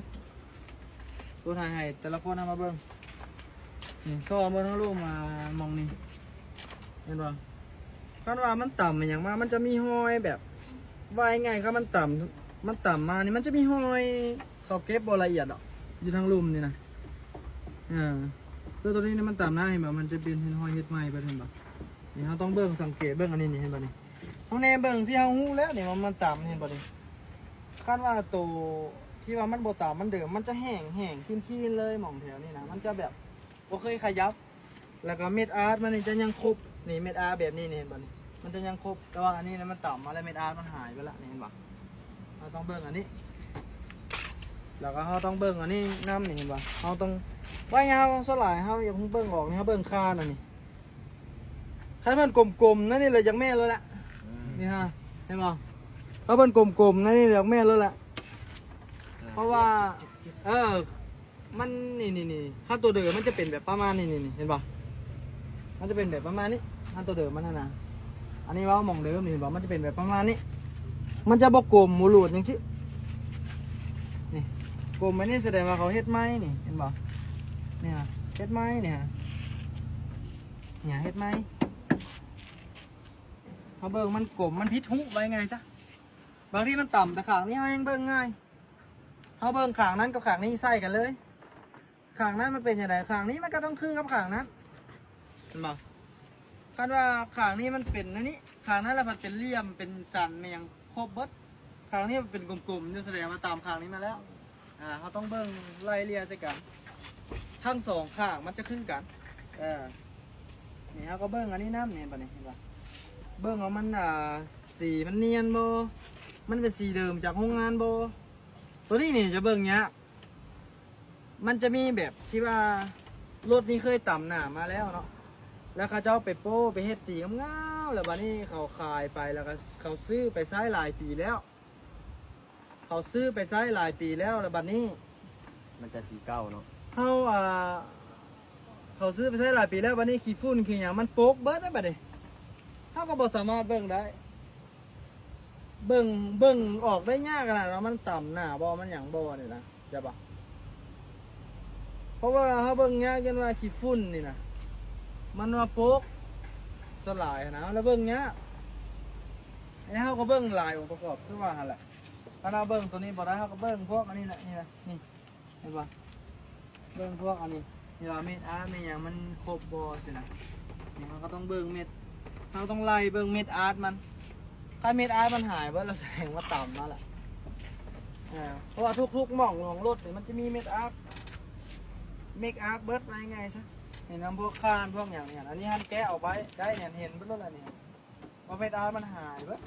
ໂຕຖ່າຍໃຫ້ແຕ່ລະຄົນເຮົາມາເບິ່ງ. ນີ້ ສ່ອງເບິ່ງທາງລຸ່ມ ອ່າ ໝ່ອງນີ້ ເຫັນບໍ່? ຄັນວ່າມັນຕຳອີ່ຫຍັງມາ ມັນຈະມີຮອຍແບບ ວ່າງ່າຍໆ ຄັນມັນຕຳ ມັນຕຳມານີ້ ມັນຈະມີຮອຍ ເຂົາເກັບບໍ່ລະອຽດດອກ ຢູ່ທາງລຸ່ມນີ້ນະ. ເອີ ຄືໂຕນີ້ມັນຕຳນະ ເຫັນບໍ່? ມັນຈະເປັນຮອຍເຮັດໃໝ່ເບິດ ເຫັນບໍ່? ນີ້ ເຮົາຕ້ອງເບິ່ງ ສັງເກດເບິ່ງອັນນີ້ນີ້ ເຫັນບໍ່ນີ້? ເຮົາແນມເບິ່ງຊີ້ ເຮົາຮູ້ແລ້ວນີ້ວ່າມັນຕຳ ເຫັນບໍ່ນີ້? ຄັນວ່າໂຕທີ່ວ່າມັນບໍ່ຕຳ ມັນເດີມ ມັນຈະແຫ້ງໆ ຄີນໆ ເລີຍ ໝ່ອງແຖວນີ້ນະ ມັນຈະແບບບໍ່ເຄີຍຂະຫຍັບ. ແລ້ວກະເມັດອາດມັນນີ້ຈະຍັງຄົບ ນີ້ ເມັດອາດແບບນີ້ນີ້ ເຫັນບໍ່ນີ້? ມັນຈະຍັງຄົບ ແຕ່ວ່າອັນນີ້ນະ ມັນຕຳມາແລ້ວ ເມັດອາດມັນຫາຍໄປລະ ນີ້ ເຫັນບໍ່? ເຮົາຕ້ອງເບິ່ງອັນນີ້ ແລ້ວກະເຮົາຕ້ອງເບິ່ງອັນນີ້ນຳ ນີ້ ເຫັນບໍ່? ເຮົາຕ້ອງ ໄວ້ເຮົາສ່ວນຫຼາຍເຮົາຢາກເບິ່ງອອກນີ້ ເຮົາເບິ່ງຄານອັນນີ້ ຄັນມັນກົມໆ ນັ້ນນີ້ລະຢາກແມ່ນແລ້ວລະ. ອືມ ນີ້ຮະ ເຫັນບໍ່? ຄັນມັນກົມໆ ນັ້ນນີ້ລະຢາກແມ່ນແລ້ວລະ. ເອີ ເພາະວ່າ ເອີ ມັນ ນີ້ໆໆ ຄັນໂຕເດີມມັນຈະເປັນແບບປະມານນີ້ໆ ເຫັນບໍ່? ມັນຈະເປັນແບບປະມານນີ້ ຄັນໂຕເດີມມັນຫັ້ນນະ. ອັນນີ້ເວົ້າໝ່ອງເດີມນີ້ ເຫັນບໍ່? ມັນຈະເປັນແບບປະມານນີ້ ມັນຈະບໍ່ກົມ ບໍ່ຫຼູດຈັ່ງຊີ້. ນີ້ ກົມແບບນີ້ສະແດງວ່າເຂົາເຮັດໃໝ່ນີ້ ເຫັນບໍ່? ນີ້ຮະ ເຮັດໃໝ່ນີ້ຮະ ນີ້ເຮັດໃໝ່. ເຮົາເບິ່ງມັນກົມ ມັນຜິດຮູບ ວ່າງ່າຍຊະ. ບາງທີມັນຕຳ ແຕ່ຂ້າງນີ້ເຮົາແຮ່ງເບິ່ງງ່າຍ. ເຮົາເບິ່ງຂ້າງນັ້ນກັບຂ້າງນີ້ໃສ່ກັນເລີຍ. ຂ້າງນັ້ນມັນເປັນຈັ່ງໃດ ຂ້າງນີ້ມັນກໍຕ້ອງຄືກັບຂ້າງນັ້ນ ແມ່ນບໍ່? ຄັນວ່າຂ້າງນີ້ມັນເປັນແນວນີ້ ຂ້າງນັ້ນລະພັດເປັນຫຼ່ຽມ ເປັນສັນ ແມ່ນຫຍັງ ຄົບເບິດ. ຂ້າງນີ້ມັນເປັນກົມໆຢູ່ ສະແດງວ່າຕຳຂ້າງນີ້ມາແລ້ວ. ອ່າ ເຮົາຕ້ອງເບິ່ງໄລ່ເລ່ຍໃສ່ກັນ ທັງສອງຂ້າງມັນຈະຄືກັນ. ເອີ ນີ້ເຮົາກໍເບິ່ງອັນນີ້ນຳ ນີ້ ບາດນີ້ເຫັນບໍ່? ເບິ່ງວ່າມັນ ອ່າ ສີມັນນຽນບໍ່ ມັນເປັນສີເດີມຈາກໂຮງງານບໍ່. ໂຕນີ້ນີ້ຈະເບິ່ງຍາກ ມັນຈະມີແບບທີ່ວ່າລົດນີ້ເຄີຍຕຳໜ້າມາແລ້ວເນາະ ແລ້ວເຂົາເຈົ້າໄປໂປ້ ໄປເຮັດສີງາມໆ ແລ້ວບາດນີ້ເຂົາຂາຍໄປ ແລ້ວກໍເຂົາຊື້ໄປໃຊ້ຫຼາຍປີແລ້ວ ເຂົາຊື້ໄປໃຊ້ຫຼາຍປີແລ້ວ ແລ້ວບາດນີ້ ມັນຈະສີເກົ່າເນາະ ເຮົາ ອ່າ ເຂົາຊື້ໄປໃຊ້ຫຼາຍປີແລ້ວ ບາດນີ້ຂີ້ຝຸ່ນຂີ້ຫຍັງມັນປົກເບິດແລ້ວ ບາດນີ້ເຮົາກໍບໍ່ສາມາດເບິ່ງໄດ້. ເບິ່ງ ເບິ່ງອອກໄດ້ຍາກຂະໜາດວ່າມັນຕຳໜ້າບໍ່ ມັນຫຍັງບໍ່ນີ້ນະ ເຈົ້າບໍ່? ເພາະວ່າເຮົາເບິ່ງຍາກ ຢ້ານວ່າຂີ້ຝຸ່ນນີ້ນະ ມັນມາປົກສ່ວນຫຼາຍຫັ້ນນະ ແລ້ວເບິ່ງຍາກ. ແລ້ວເຮົາກໍເບິ່ງຫຼາຍອົງປະກອບ ຄືວ່າຫັ້ນແຫຼະ. ຄັນເຮົາເບິ່ງໂຕນີ້ບໍ່ໄດ້ ເຮົາກໍເບິ່ງພວກອັນນີ້ແຫຼະ ນີ້ນະ ນີ້ ເຫັນບໍ່? ເບິ່ງພວກອັນນີ້ ທີ່ວ່າເມັດອາດເມັດຫຍັງມັນຄົບບໍ່ຊີ້ນະ. ນີ້ເຮົາກໍຕ້ອງເບິ່ງເມັດ ເຮົາຕ້ອງໄລ່ເບິ່ງເມັດອາດມັນ. ຄັນເມັດອາດມັນຫາຍເບິດແລ້ວ ສະແດງວ່າຕຳມາລະ. ເອີ ເພາະວ່າທຸກໆໝ່ອງຂອງລົດນີ້ມັນຈະມີເມັດອາດ ເມັດອາດເບິດ ວ່າງ່າຍໆຊະ. ນີ້ນຳພວກຄານພວກຫຍັງນີ້ ອັນນີ້ຫັ້ນແກະອອກໄປໄດ້ນີ້ ເຫັນເບິດໂລດລະນີ້ ວ່າເມັດອາດມັນຫາຍເບິດ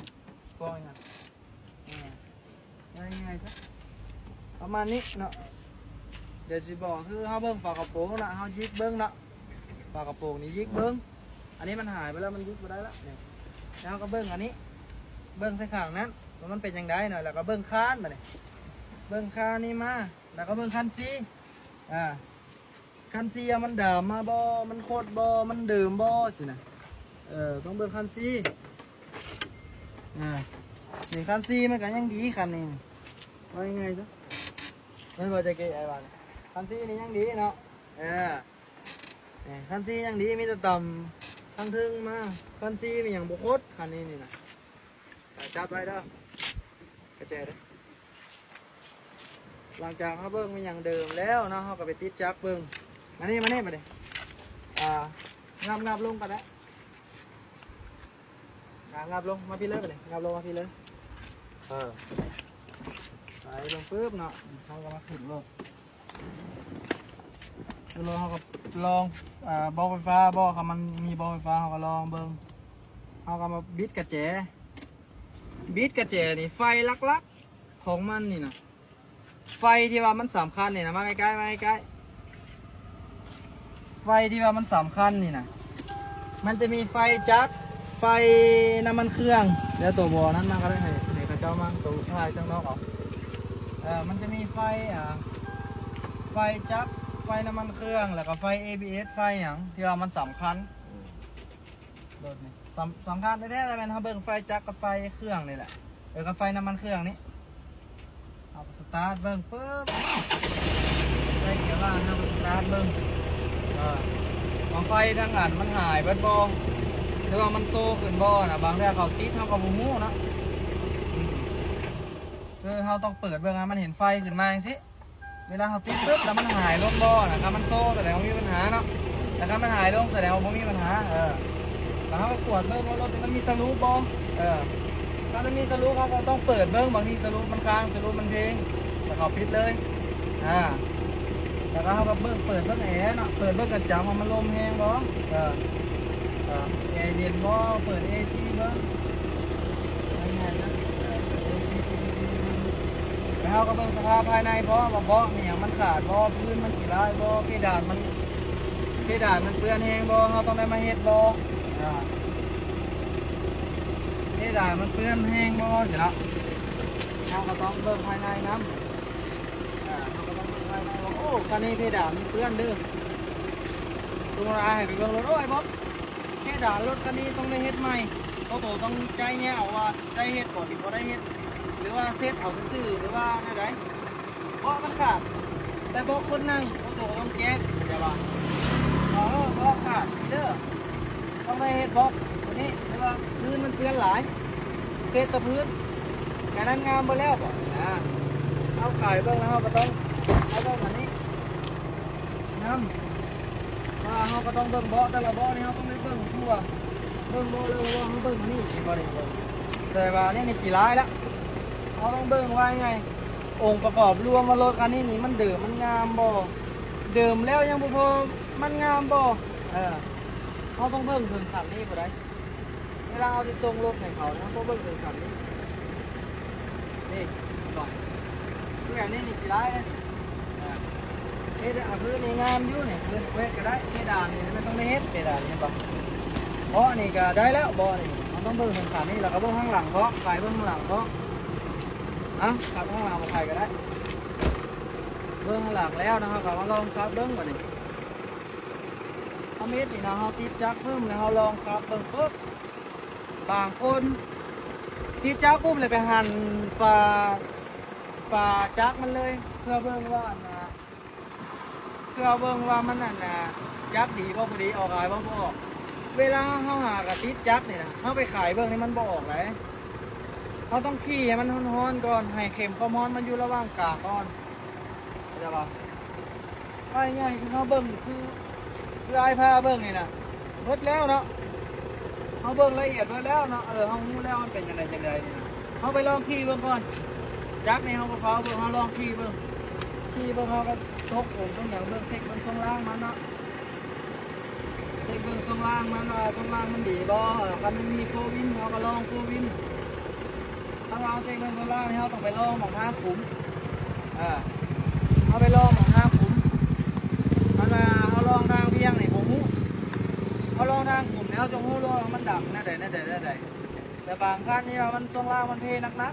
ພວກນີ້ຫັ້ນ. ອ່າ ງ່າຍໆຊະ ປະມານນີ້ເນາະ. ດຽວຊິບອກ ຄືເຮົາເບິ່ງຝາກະໂປງນະ ເຮົາຢິກເບິ່ງເນາະ ຝາກະໂປງນີ້ຢິກເບິ່ງ. ອັນນີ້ມັນຫາຍໄປແລ້ວ ມັນຢິກບໍ່ໄດ້ລະນີ້. ແລ້ວເຮົາກໍເບິ່ງອັນນີ້ ເບິ່ງໃສ່ຂ້າງນັ້ນວ່າມັນເປັນຈັ່ງໃດເນາະ ແລ້ວກໍເບິ່ງຄານບາດນີ້ ເບິ່ງຄານນີ້ມາ ແລ້ວກໍເບິ່ງຄັນຊີ ອ່າ ຄັນຊີມັນດາມມາບໍ່ ມັນຄົດບໍ່ ມັນເດີມບໍ່ຊີ້ນະ. ເອີ ຕ້ອງເບິ່ງຄັນຊີ. ອ່າ ນີ້ຄັນຊີມັນກໍຍັງດີ ຄັນນີ້ ເວົ້າງ່າຍໆຊະ ແມ່ນບໍ່ ຈະເກະ ອ້າຍວ່າ ຄັນຊີນີ້ຍັງດີເນາະ. ເອີ ນີ້ຄັນຊີຍັງດີ ມີແຕ່ຕຳທາງເທິງມາ ຄັນຊີມັນຍັງບໍ່ຄົດ ຄັນນີ້ນີ້ນະ. ຈັບໄວ້ເດີ ກະແຈເດີ. ຫຼັງຈາກເຮົາເບິ່ງແມ່ນຫຍັງເດີມແລ້ວເນາະ ເຮົາກໍໄປຕິດຈັກເບິ່ງ. ມານີ້ ມານີ້ ມານີ້ ອ່າ ງັບໆລົງກໍໄດ້ ອ່າ ງັບລົງມາພີ້ເລີຍ ມານີ້ ງັບລົງມາພີ້ເລີຍ. ເອີ ໃສ່ເບິ່ງປຶບເນາະ ເຮົາກໍມາຂຶ້ນໂລດ. ແລ້ວເຮົາກໍລອງ ອ່າ ບໍ່ໄຟຟ້າບໍ່ ຄັນມັນມີບໍ່ໄຟຟ້າ ເຮົາກໍລອງເບິ່ງ. ເຮົາກໍມາບິດກະແຈ ບິດກະແຈນີ້ ໄຟຫຼັກໆຂອງມັນນີ້ນະ ໄຟທີ່ວ່າມັນສຳຄັນນີ້ນະ ມາໃກ້ໆ ມາໃກ້ໆ. ໄຟທີ່ວ່າມັນສຳຄັນນີ້ນະ ມັນຈະມີໄຟຈັກ ໄຟນ້ຳມັນເຄື່ອງ ແລ້ວໂຕບໍ່ນັ້ນມາກໍໄດ້ ໃຫ້ ໃຫ້ເຂົາເຈົ້າມາ ໂຕຖ່າຍທາງນອກເອົາ. ເອີ ມັນຈະມີໄຟ ອ່າ ໄຟຈັກ ໄຟນ້ຳມັນເຄື່ອງ ແລ້ວກໍໄຟເອບີເອສ ໄຟຫຍັງທີ່ວ່າມັນສຳຄັນ ອືມ ລົດນີ້ ສຳ ສຳຄັນແທ້ໆ ແມ່ນເຮົາເບິ່ງໄຟຈັກກັບໄຟເຄື່ອງນີ້ແຫຼະ ເອີ ກັບໄຟນ້ຳມັນເຄື່ອງນີ້. ເຮົາກໍສະຕາດເບິ່ງປຶບ ໃສ່ເກຍວ່າງ ເຮົາກໍສະຕາດເບິ່ງ ເອີ ວ່າໄຟທາງອັນມັນຫາຍເບິດບໍ່ ຫຼືວ່າມັນໂຊຂຶ້ນບໍ່ນະ. ບາງເທື່ອເຂົາຕິດເຮົາກໍບໍ່ຮູ້ເນາະ ອືມ ຄືເຮົາຕ້ອງເປີດເບິ່ງໃຫ້ມັນເຫັນໄຟຂຶ້ນມາຈັ່ງຊີ້. ເວລາເຮົາຕິດປຶບແລ້ວມັນຫາຍລົງບໍ່ນະ ຄັນມັນໂຊສະແດງວ່າມີບັນຫາເນາະ ແຕ່ຄັນມັນຫາຍລົງສະແດງວ່າບໍ່ມີບັນຫາ. ເອີ ແລ້ວເຮົາກໍກວດເບິ່ງວ່າລົດນີ້ມັນມີສະລູບບໍ່. ເອີ ຖ້າມັນມີສະລູບ ເຮົາກໍຕ້ອງເປີດເບິ່ງ ບາງທີສະລູບມັນຄ້າງ ສະລູບມັນເພງ ແລ້ວເຮົາປິດເລີຍ. ອ່າ ແລ້ວກໍເຮົາກໍເບິ່ງ ເປີດເບິ່ງແອເນາະ ເປີດເບິ່ງກະຈັງວ່າມັນລົມແຮງບໍ່. ເອີ ເອີ ແອເຢັນບໍ່ ເປີດເອຊີເບິ່ງ ງ່າຍໆນະ ເອີ ເປີດເອຊີ ເປີດເອຊີເບິ່ງ ແລ້ວເຮົາກໍເບິ່ງສະພາບພາຍໃນພ້ອມວ່າເບາະມີຫຍັງມັນຂາດບໍ່ ພື້ນມັນຂີ້ລ້າຍບໍ່ ເພດານມັນ ເພດານມັນເປື້ອນແຮງບໍ່ ເຮົາຕ້ອງໄດ້ມາເຮັດບໍ່. ອ່າ ເພດານມັນເປື້ອນແຮງບໍ່ຊີ້ເນາະ ເຮົາກໍຕ້ອງເບິ່ງພາຍໃນນຳ. ອ່າ ເຮົາກໍຕ້ອງເບິ່ງພາຍໃນວ່າ ໂອ້ ຄັນນີ້ເພດານມັນເປື້ອນເດີ ສົມມຸດວ່າໃຫ້ໄປເບິ່ງລົດ ໂອ້ຍ ບໍ່ ເພດານລົດຄັນນີ້ຕ້ອງໄດ້ເຮັດໃໝ່ ໂຕ ໂຕຕ້ອງຈ່າຍຍາວວ່າໄດ້ເຮັດບໍ່ ຫຼືບໍ່ໄດ້ເຮັດ ຫຼືວ່າເຊັດເອົາຊື່ໆ ຫຼືວ່າແນວໃດ. ເບາະມັນຂາດ ແຕ່ເບາະຄົນນັ່ງ ໂຕ ໂຕຕ້ອງແກ້ ເຂົ້າໃຈບໍ່? ເອີ ເບາະຂາດເດີ ຕ້ອງໄດ້ເຮັດເບາະໂຕນີ້ ຫຼືວ່າພື້ນມັນເປື້ອນຫຼາຍ ເພດຕໍ່ພື້ນ ອັນນັ້ນງາມເບິດແລ້ວບໍ? ນະ ເຮົາຂາຍເບິ່ງແລ້ວ ເຮົາກໍຕ້ອງ ເຮົາເບິ່ງອັນນີ້ນຳ ວ່າເຮົາກໍຕ້ອງເບິ່ງເບາະ ແຕ່ລະເບາະນີ້ເຮົາຕ້ອງໄດ້ເບິ່ງທົ່ວ ເບິ່ງເບາະ ແລ້ວເຮົາເບິ່ງອັນນີ້ ເຫັນບໍ່ນີ້? ແຕ່ວ່າອັນນີ້ນີ້ຂີ້ຮ້າຍລະ ເຮົາຕ້ອງເບິ່ງວ່າໄງ ອົງປະກອບລວມວ່າລົດຄັນນີ້ນີ້ມັນເດີມ ມັນງາມບໍ່? ເດີມແລ້ວຍັງບໍ່ພໍ ມັນງາມບໍ່? ເອີ ເຮົາຕ້ອງເບິ່ງເຖິງຂັ້ນນີ້ພຸ້ນໃດ. ເວລາເຮົາຊິສົ່ງລົດໃຫ້ເຂົາ ເຮົາຕ້ອງເບິ່ງເຖິງຂັ້ນນີ້ ນີ້ ເຫັນບໍ່? ຄືແບບນີ້ນີ້ຂີ້ຮ້າຍເດ້ນີ້ ອ່າ ເຮັດ ອ່າ ພື້ນນີ້ງາມຢູ່ນີ້ ພື້ນເຮັດກໍໄດ້ ເພດານນີ້ມັນຕ້ອງໄດ້ເຮັດ ເພດານນີ້ ເຫັນບໍ່? ເບາະນີ້ກໍໄດ້ແລ້ວ ເບາະນີ້ ເຮົາຕ້ອງເບິ່ງເຖິງຂັ້ນນີ້ ແລ້ວກໍເບິ່ງຂ້າງຫຼັງເພາະ ໄປເບິ່ງຂ້າງຫຼັງເພາະ ເອົ້າ ຂັບຂ້າງຫຼັງບໍ່ໄປກໍໄດ້ ເບິ່ງຂ້າງຫຼັງແລ້ວນະ ເຮົາກໍມາລອງຂັບເບິ່ງບັດນີ້. ເຮົາເຮັດນີ້ນະ ເຮົາຕິດຈັກປຶ້ມ ແລ້ວເຮົາລອງຂັບເບິ່ງປຶບ ບາງຄົນຕິດຈັກປຶ້ມ ແລ້ວໄປຫັນຝາ ຝາຈັກມັນເລີຍ ເພື່ອເບິ່ງວ່າ ອັນນ່າ ເພື່ອເບິ່ງວ່າມັນ ອັນນ່າ ຈັກດີບໍ່ ບໍ່ດີ ອອກອາຍບໍ່ ບໍ່ອອກ. ເວລາເຮົາຫາກະຕິດຈັກນີ້ນະ ເຮົາໄປຂາຍເບິ່ງນີ້ມັນບໍ່ອອກໃດ. ເຮົາຕ້ອງຂີ່ໃຫ້ມັນຮ້ອນໆກ່ອນ ໃຫ້ເຂັມຄວາມຮ້ອນມັນຢູ່ລະຫວ່າງກາງກ່ອນ ເຂົ້າໃຈບໍ່? ເອົາງ່າຍໆ ຄືເຮົາເບິ່ງ ຄື ຄືອ້າຍພາເບິ່ງນີ້ນະ ເບິດແລ້ວເນາະ ເຮົາເບິ່ງລະອຽດເບິດແລ້ວເນາະ ເອີ ເຮົາຮູ້ແລ້ວມັນເປັນຈັ່ງໃດຈັ່ງໃດນີ້ນະ ເຮົາໄປລອງຂີ່ເບິ່ງກ່ອນ ຈັກນີ້ເຮົາບໍ່ຟ້າວເບິ່ງ ເຮົາລອງຂີ່ເບິ່ງ ຂີ່ເບິ່ງ ເຮົາກໍຕົກອົງຕົກຫຍັງເບິ່ງ ເຊັກເບິ່ງຊ່ວງລ່າງມັນເນາະ ເຊັກເບິ່ງຊ່ວງລ່າງມັນວ່າຊ່ວງລ່າງມັນດີບໍ່ ຄັນມັນມີໂຟວິນ ເຮົາກໍລອງໂຟວິນ. ຖ້າວ່າເຮົາເຊັກເບິ່ງໂຊລານີ້ ເຮົາຕ້ອງໄປລອງໝ່ອງທາງຂຸມ ເອີ ເຮົາໄປລອງໝ່ອງທາງຂຸມ ຄັນວ່າເຮົາລອງທາງວຽງນີ້ບໍ່ຮູ້ ເຮົາລອງທາງຂຸມນີ້ ເຮົາຈະຮູ້ໂລດວ່າມັນດັງແນວໃດ ແນວໃດ ແນວໃດ. ແຕ່ບາງຄັນທີ່ວ່າມັນຊ່ວງລ່າງມັນເພໜັກ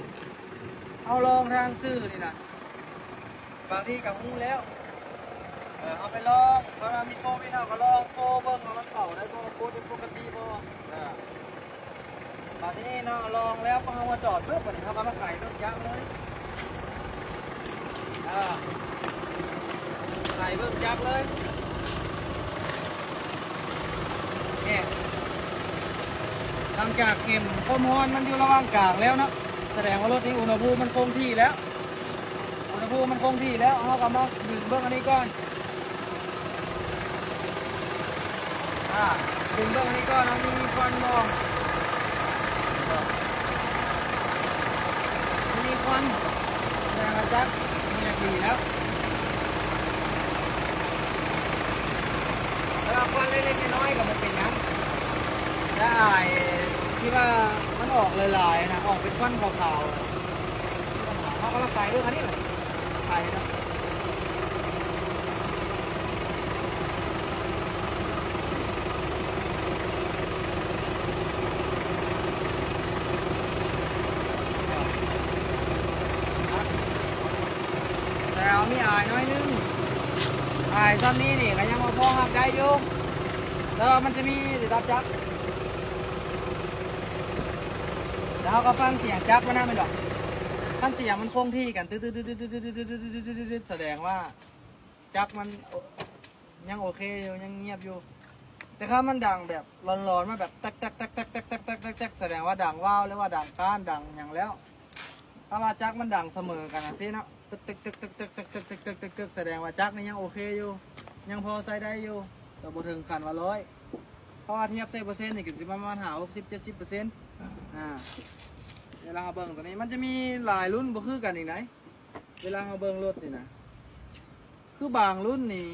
ໆ ເຮົາລອງທາງຊື່ນີ້ນະ ບາງທີກໍຮູ້ແລ້ວ ເອີ ເຮົາໄປລອງ ເພາະວ່າມີໂຄວິດ ເຮົາກໍລອງໂຟເບິ່ງວ່າມັນເຂົ້າໄດ້ບໍ່ ໂຟໄດ້ປົກກະຕິບໍ່ ເອີ ບາດນີ້ເນາະ ລອງແລ້ວ ພວກເຮົາມາຈອດປຶບ ບາດນີ້ເຮົາກໍມາໄຂເບິ່ງຈັກເລີຍ ເອີ ໄຂເບິ່ງຈັກເລີຍ ນີ້ ຫຼັງຈາກເຂັມຄວາມຮ້ອນມັນຢູ່ລະຫວ່າງກາງແລ້ວເນາະ ສະແດງວ່າລົດນີ້ອຸນຫະພູມມັນຄົງທີ່ແລ້ວ. ອຸນຫະພູມມັນຄົງທີ່ແລ້ວ ເຮົາກໍມາດຶງເບິ່ງອັນນີ້ກ່ອນ ອາ ດຶງເບິ່ງອັນນີ້ກ່ອນວ່າມີຄວັນບໍ່ ມີຄວັນ ແສດງວ່າຈັກເຮັດວຽກດີແລ້ວ ແຕ່ວ່າຄວັນເລັກໆນ້ອຍໆກໍບໍ່ເປັນຫຍັງ ແຕ່ອາຍທີ່ວ່າມັນອອກຫຼາຍໆນະ ອອກເປັນຄວັນຂາວໆ ເຮົາກໍລະໄປເບິ່ງອັນນີ້ແຫຼະ ໄປເນາະ ແຕ່ເຮົາມີອາຍໜ້ອຍໜຶ່ງ ອາຍຊ່ຳນີ້ນີ້ກໍຍັງວ່າພໍຮັບໄດ້ຢູ່ ແຕ່ວ່າມັນຈະມີລະດັບຈັກ ແລ້ວເຮົາກໍຟັງສຽງຈັກມັນນະ ແມ່ນບໍ່? ຄັນສຽງມັນຄົງທີ່ກັນ ຕຶດໆ ສະແດງວ່າຈັກມັນ ໂອ ຍັງໂອເຄຢູ່ ຍັງງຽບຢູ່ ແຕ່ຄັນມັນດັງແບບຫຼອນໆມາແບບ ແຕັກໆ ສະແດງວ່າດັງວາວ ຫຼືວ່າດັງກ້ານ ດັງຫຍັງແລ້ວ ຖ້າວ່າຈັກມັນດັງສະເໝີກັນຈັ່ງຊີ້ເນາະ ຕຶກໆ ສະແດງວ່າຈັກນີ້ຍັງໂອເຄຢູ່ ຍັງພໍໃຊ້ໄດ້ຢູ່ ແຕ່ບໍ່ເຖິງຂັ້ນວ່າຮ້ອຍ ເພາະວ່າທຽບໃສ່ເປີເຊັນນີ້ກໍຊິປະມານຫ້າ ຫົກສິບ ເຈັດສິບເປີເຊັນ ອາ ເວລາເຮົາເບິ່ງຕົວນີ້ ມັນຈະມີຫຼາຍລຸ້ນບໍ່ຄືກັນອີກໃດ ເວລາເຮົາເບິ່ງລົດນີ້ນະ ຄືບາງລຸ້ນນີ້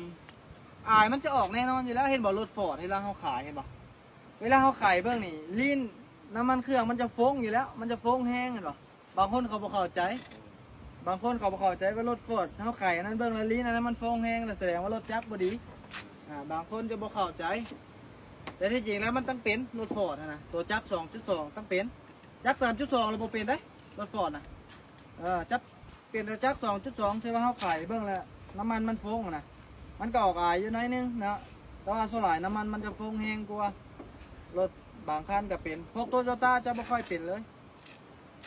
ອາຍມັນຈະອອກແນ່ນອນຢູ່ແລ້ວ ເຫັນບໍ່? ລົດຟອດ ເວລາເຮົາຂາຍ ເຫັນບໍ່? ເວລາເຮົາໄຂເບິ່ງນີ້ ລີ້ນນ້ຳມັນເຄື່ອງມັນຈະຟົງຢູ່ແລ້ວ ມັນຈະຟົງແຮງ ເຫັນບໍ່? ບາງຄົນເຂົາບໍ່ເຂົ້າໃຈ ບາງຄົນເຂົາບໍ່ເຂົ້າໃຈວ່າລົດຟອດ ເຮົາໄຂອັນນັ້ນເບິ່ງແລ້ວ ລີ້ນອັນນັ້ນມັນຟົງແຮງ ແລ້ວສະແດງວ່າລົດຈັກບໍ່ດີ ອາ ບາງຄົນຈະບໍ່ເຂົ້າໃຈ ແຕ່ທີ່ຈິງແລ້ວມັນຕ້ອງເປັນ ລົດຟອດຫັ້ນນະ ຕົວຈັກສອງຈຸດສອງຕ້ອງເປັນ ຈັກສາມຈຸດສອງແລ້ວບໍ່ເປັນເດ້ ລົດຟອດນະ ເອີ ຈັກ ເປັນແຕ່ຈັກສອງຈຸດສອງ ທີ່ວ່າເຮົາໄຂເບິ່ງແລ້ວ ນ້ຳມັນມັນຟົງຫັ້ນນະ ມັນກໍອອກອາຍຢູ່ໜ້ອຍໜຶ່ງເນາະ ແຕ່ວ່າສ່ວນຫຼາຍນ້ຳມັນມັນຈະຟົງແຮງກວ່າ ລົດບາງຄັນກໍເປັນ ພວກໂຕໂຍຕ້າຈະບໍ່ຄ່ອຍເປັນເລີຍ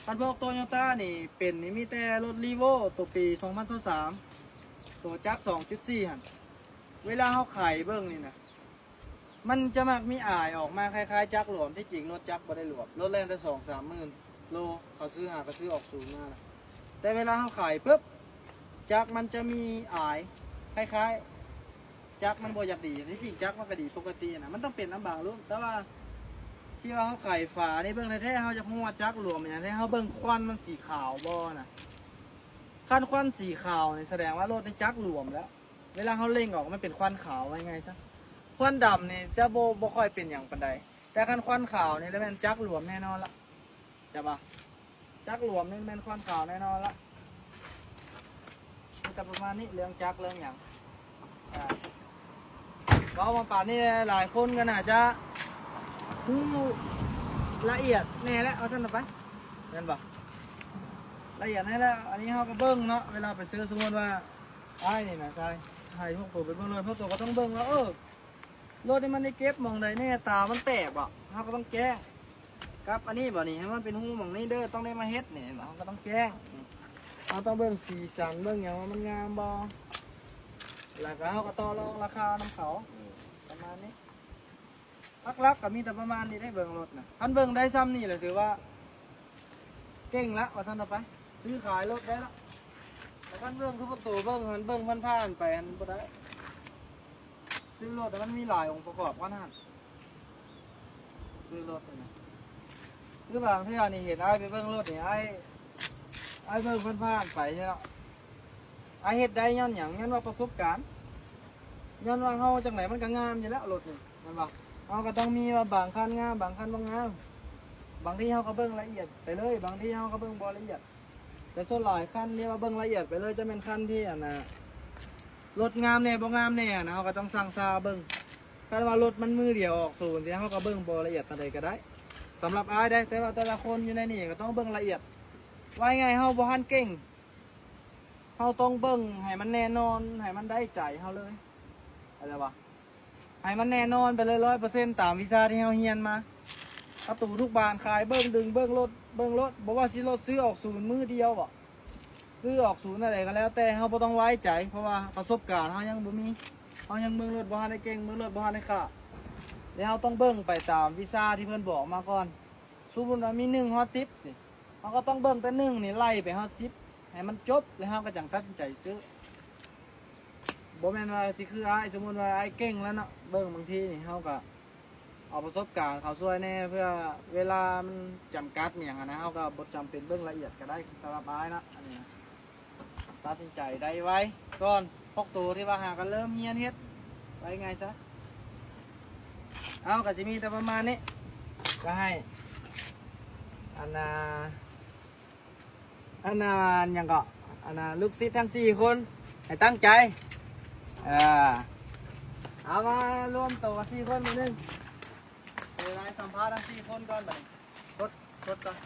ຄັນພວກໂຕໂຍຕ້ານີ້ເປັນນີ້ ມີແຕ່ລົດຣີໂວ ໂຕປີສອງພັນຊາວສາມ ໂຕຈັກສອງຈຸດສີ່ຫັ້ນ ເວລາເຮົາໄຂເບິ່ງນີ້ນະ ມັນຈະມັກມີອາຍອອກມາຄ້າຍໆຈັກຫຼວມ ທີ່ຈິງລົດຈັກບໍ່ໄດ້ຫຼວມ ລົດແລ່ນແຕ່ສອງສາມໝື່ນ ໂລ ເຂົາຊື້ຫາກໍຊື້ອອກສູນມານະ ແຕ່ເວລາເຮົາຂາຍປຶບ ຈັກມັນຈະມີອາຍ ຄ້າຍໆ ຈັກມັນບໍ່ຢາກດີ. ທີ່ຈິງຈັກມັນກໍດີປົກກະຕິນະ ມັນຕ້ອງເປັນນຳບາງລຸ້ນ. ແຕ່ວ່າທີ່ວ່າເຮົາໄຂຝານີ້ເບິ່ງແທ້ໆ ເຮົາຢາກຮູ້ວ່າຈັກຫຼວມແມ່ນຫຍັງແທ້ ເຮົາເບິ່ງຄວັນມັນສີຂາວບໍ່ນະ. ຄັນຄວັນສີຂາວນີ້ສະແດງວ່າລົດນີ້ຈັກຫຼວມແລ້ວ. ເວລາເຮົາເລັ່ງອອກມັນເປັນຄວັນຂາວ ວ່າງ່າຍຊະ. ຄວັນດຳນີ້ຈະບໍ່ ບໍ່ຄ່ອຍເປັນຫຍັງປານໃດ ແຕ່ຄັນຄວັນຂາວນີ້ລະແມ່ນຈັກຫຼວມແນ່ນອນລະ. ຈັກຫວາ? ຈັກຫຼວມນີ້ແມ່ນຄວັນຂາວແນ່ນອນລະ. ມີແຕ່ປະມານນີ້ ເລື່ອງຈັກເລື່ອງຫຍັງ. ອາ ເວົ້າມາປານນີ້ ຫຼາຍຄົນກໍໜ້າຈະຮູ້ລະອຽດແນ່ແລ້ວ ວ່າຊັ້ນໄປ ແມ່ນບໍ່? ລະອຽດແນ່ແລ້ວ. ອັນນີ້ເຮົາກໍເບິ່ງເນາະ ເວລາໄປຊື້ ສົມມຸດວ່າ ອ້າຍນີ້ນະ ໃຊ່ ໃຫ້ພວກໂຕໄປເບິ່ງລົດ ພວກໂຕກໍຕ້ອງເບິ່ງວ່າ ເອີ ລົດນີ້ມັນໄດ້ເກັບໝ່ອງໃດແນ່ ຕາມັນແຕກບໍ່ ເຮົາກໍຕ້ອງແຈ້ງ. ກັບອັນນີ້ບໍ່ນີ້ ໃຫ້ມັນເປັນຮູໝ່ອງນີ້ເດີ ຕ້ອງໄດ້ມາເຮັດນີ້ ເຮົາກໍຕ້ອງແຈ້ງ. ເຮົາຕ້ອງເບິ່ງສີສັນ ເບິ່ງຫຍັງວ່າມັນງາມບໍ່ ແລ້ວກໍເຮົາກໍຕໍ່ລອງລາຄານຳເຂົາ ປະມານນີ້. ຫຼັກໆກໍມີແຕ່ປະມານນີ້ໄດ໋ ເບິ່ງລົດນະ. ຄັນເບິ່ງໄດ້ຊ່ຳນີ້ແຫຼະ ຖືວ່າເກັ່ງລະ ວ່າຊັ້ນເອົາໄປ ຊື້ຂາຍລົດໄດ້ລະ. ແຕ່ຄັນເບິ່ງຄືພວກໂຕເບິ່ງຫັ້ນ ເບິ່ງຜ່ານໆໄປຫັ້ນບໍ່ໄດ້. ຊື້ລົດມັນມີຫຼາຍອົງປະກອບກວ່ານັ້ນ ຊື້ລົດນະ. ຄືບາງເທື່ອນີ້ເຫັນອ້າຍໄປເບິ່ງລົດນີ້ ອ້າຍ ອ້າຍເບິ່ງຜ່ານໆໄປເນາະ. ອ້າຍເຮັດໄດ້ຍ້ອນຫຍັງ? ຍ້ອນວ່າປະສົບການ ຍ້ອນວ່າເຮົາຈັ່ງໃດມັນກໍງາມຢູ່ແລ້ວລົດນີ້ ແມ່ນບໍ່? ເຮົາກໍຕ້ອງມີວ່າບາງຄັນງາມ ບາງຄັນບໍ່ງາມ. ບາງທີເຮົາກໍເບິ່ງລະອຽດໄປເລີຍ ບາງທີເຮົາກໍເບິ່ງບໍ່ລະອຽດ. ແຕ່ສ່ວນຫຼາຍຄັນທີ່ວ່າເບິ່ງລະອຽດໄປເລີຍ ຈະແມ່ນຄັນທີ່ ອັນນ່າ ລົດງາມແດ່ບໍ່ງາມແດ່ນະ ເຮົາກໍຕ້ອງຊ່າງຊາເບິ່ງ. ຄັນວ່າລົດມັນມືດຽວອອກສູນຊີ້ ເຮົາກໍເບິ່ງບໍ່ລະອຽດປານໃດກໍໄດ້ ສຳລັບອ້າຍໄດ໋. ແຕ່ວ່າແຕ່ລະຄົນຢູ່ໃນນີ້ກໍຕ້ອງເບິ່ງລະອຽດ. ວ່າງ່າຍໆ ເຮົາບໍ່ທັນເກັ່ງ ເຮົາຕ້ອງເບິ່ງໃຫ້ມັນແນ່ນອນ ໃຫ້ມັນໄດ້ໃຈເຮົາເລີຍ ເຂົ້າໃຈບໍ່? ໃຫ້ມັນແນ່ນອນໄປເລີຍ ຮ້ອຍເປີເຊັນ ຕາມວິຊາທີ່ເຮົາຮຽນມາ. ປະຕູທຸກບານຂາຍເບິ່ງດຶງ ເບິ່ງລົດ ເບິ່ງລົດ ບໍ່ວ່າຊິລົດຊື້ອອກສູນມື້ດຽວບໍ ຊື້ອອກສູນອັນໃດກໍແລ້ວແຕ່ ເຮົາບໍ່ຕ້ອງໄວ້ໃຈ ເພາະວ່າປະສົບການເຮົາຍັງບໍ່ມີ ເຮົາຍັງເບິ່ງລົດບໍ່ທັນໄດ້ເກັ່ງ ເບິ່ງລົດບໍ່ທັນໄດ້ຂາດ. ແລ້ວເຮົາຕ້ອງເບິ່ງໄປຕາມວິຊາທີ່ເພິ່ນບອກມາກ່ອນ. ສົມມຸດວ່າມີໜຶ່ງຮອດສິບຊີ້ ເຮົາກໍຕ້ອງເບິ່ງແຕ່ໜຶ່ງນີ້ໄລ່ໄປຮອດສິບໃຫ້ມັນຈົບ ແລ້ວເຮົາກໍຈັ່ງຕັດສິນໃຈຊື້. ບໍ່ແມ່ນວ່າຊິຄືອ້າຍ ສົມມຸດວ່າອ້າຍເກັ່ງແລ້ວເນາະ ເບິ່ງບາງທີນີ້ເຮົາກໍເອົາປະສົບການເຂົ້າຊ່ວຍແດ່ ເພື່ອເວລາມັນຈຳກັດຫຍັງຫັ້ນນະ ເຮົາກໍບໍ່ຈຳເປັນເບິ່ງລະອຽດກໍໄດ້. ສຳລັບອ້າຍເນາະ ອັນນີ້ນະ ຕັດສິນໃຈໄດ້ໄວກ່ອນພວກໂຕທີ່ວ່າຫາກັນເລີ່ມຮຽນເຮັດ ວ່າງ່າຍຊະ. ເອົາ ກໍຊິມີແຕ່ປະມານນີ້ ກໍໃຫ້ ອັນນ່າ ອັນນ່າ ຫຍັງເກາະ ອັນນ່າ ລູກສິດທັງສີ່ຄົນໃຫ້ຕັ້ງໃຈ. ເອີ ເອົາ ມາລວມໂຕກັນສີ່ຄົນມື້ໜຶ່ງ ເວລາສຳພາດທັງສີ່ຄົນກ່ອນ ບັດນີ້ ກົດ ກົດກ່ອນ.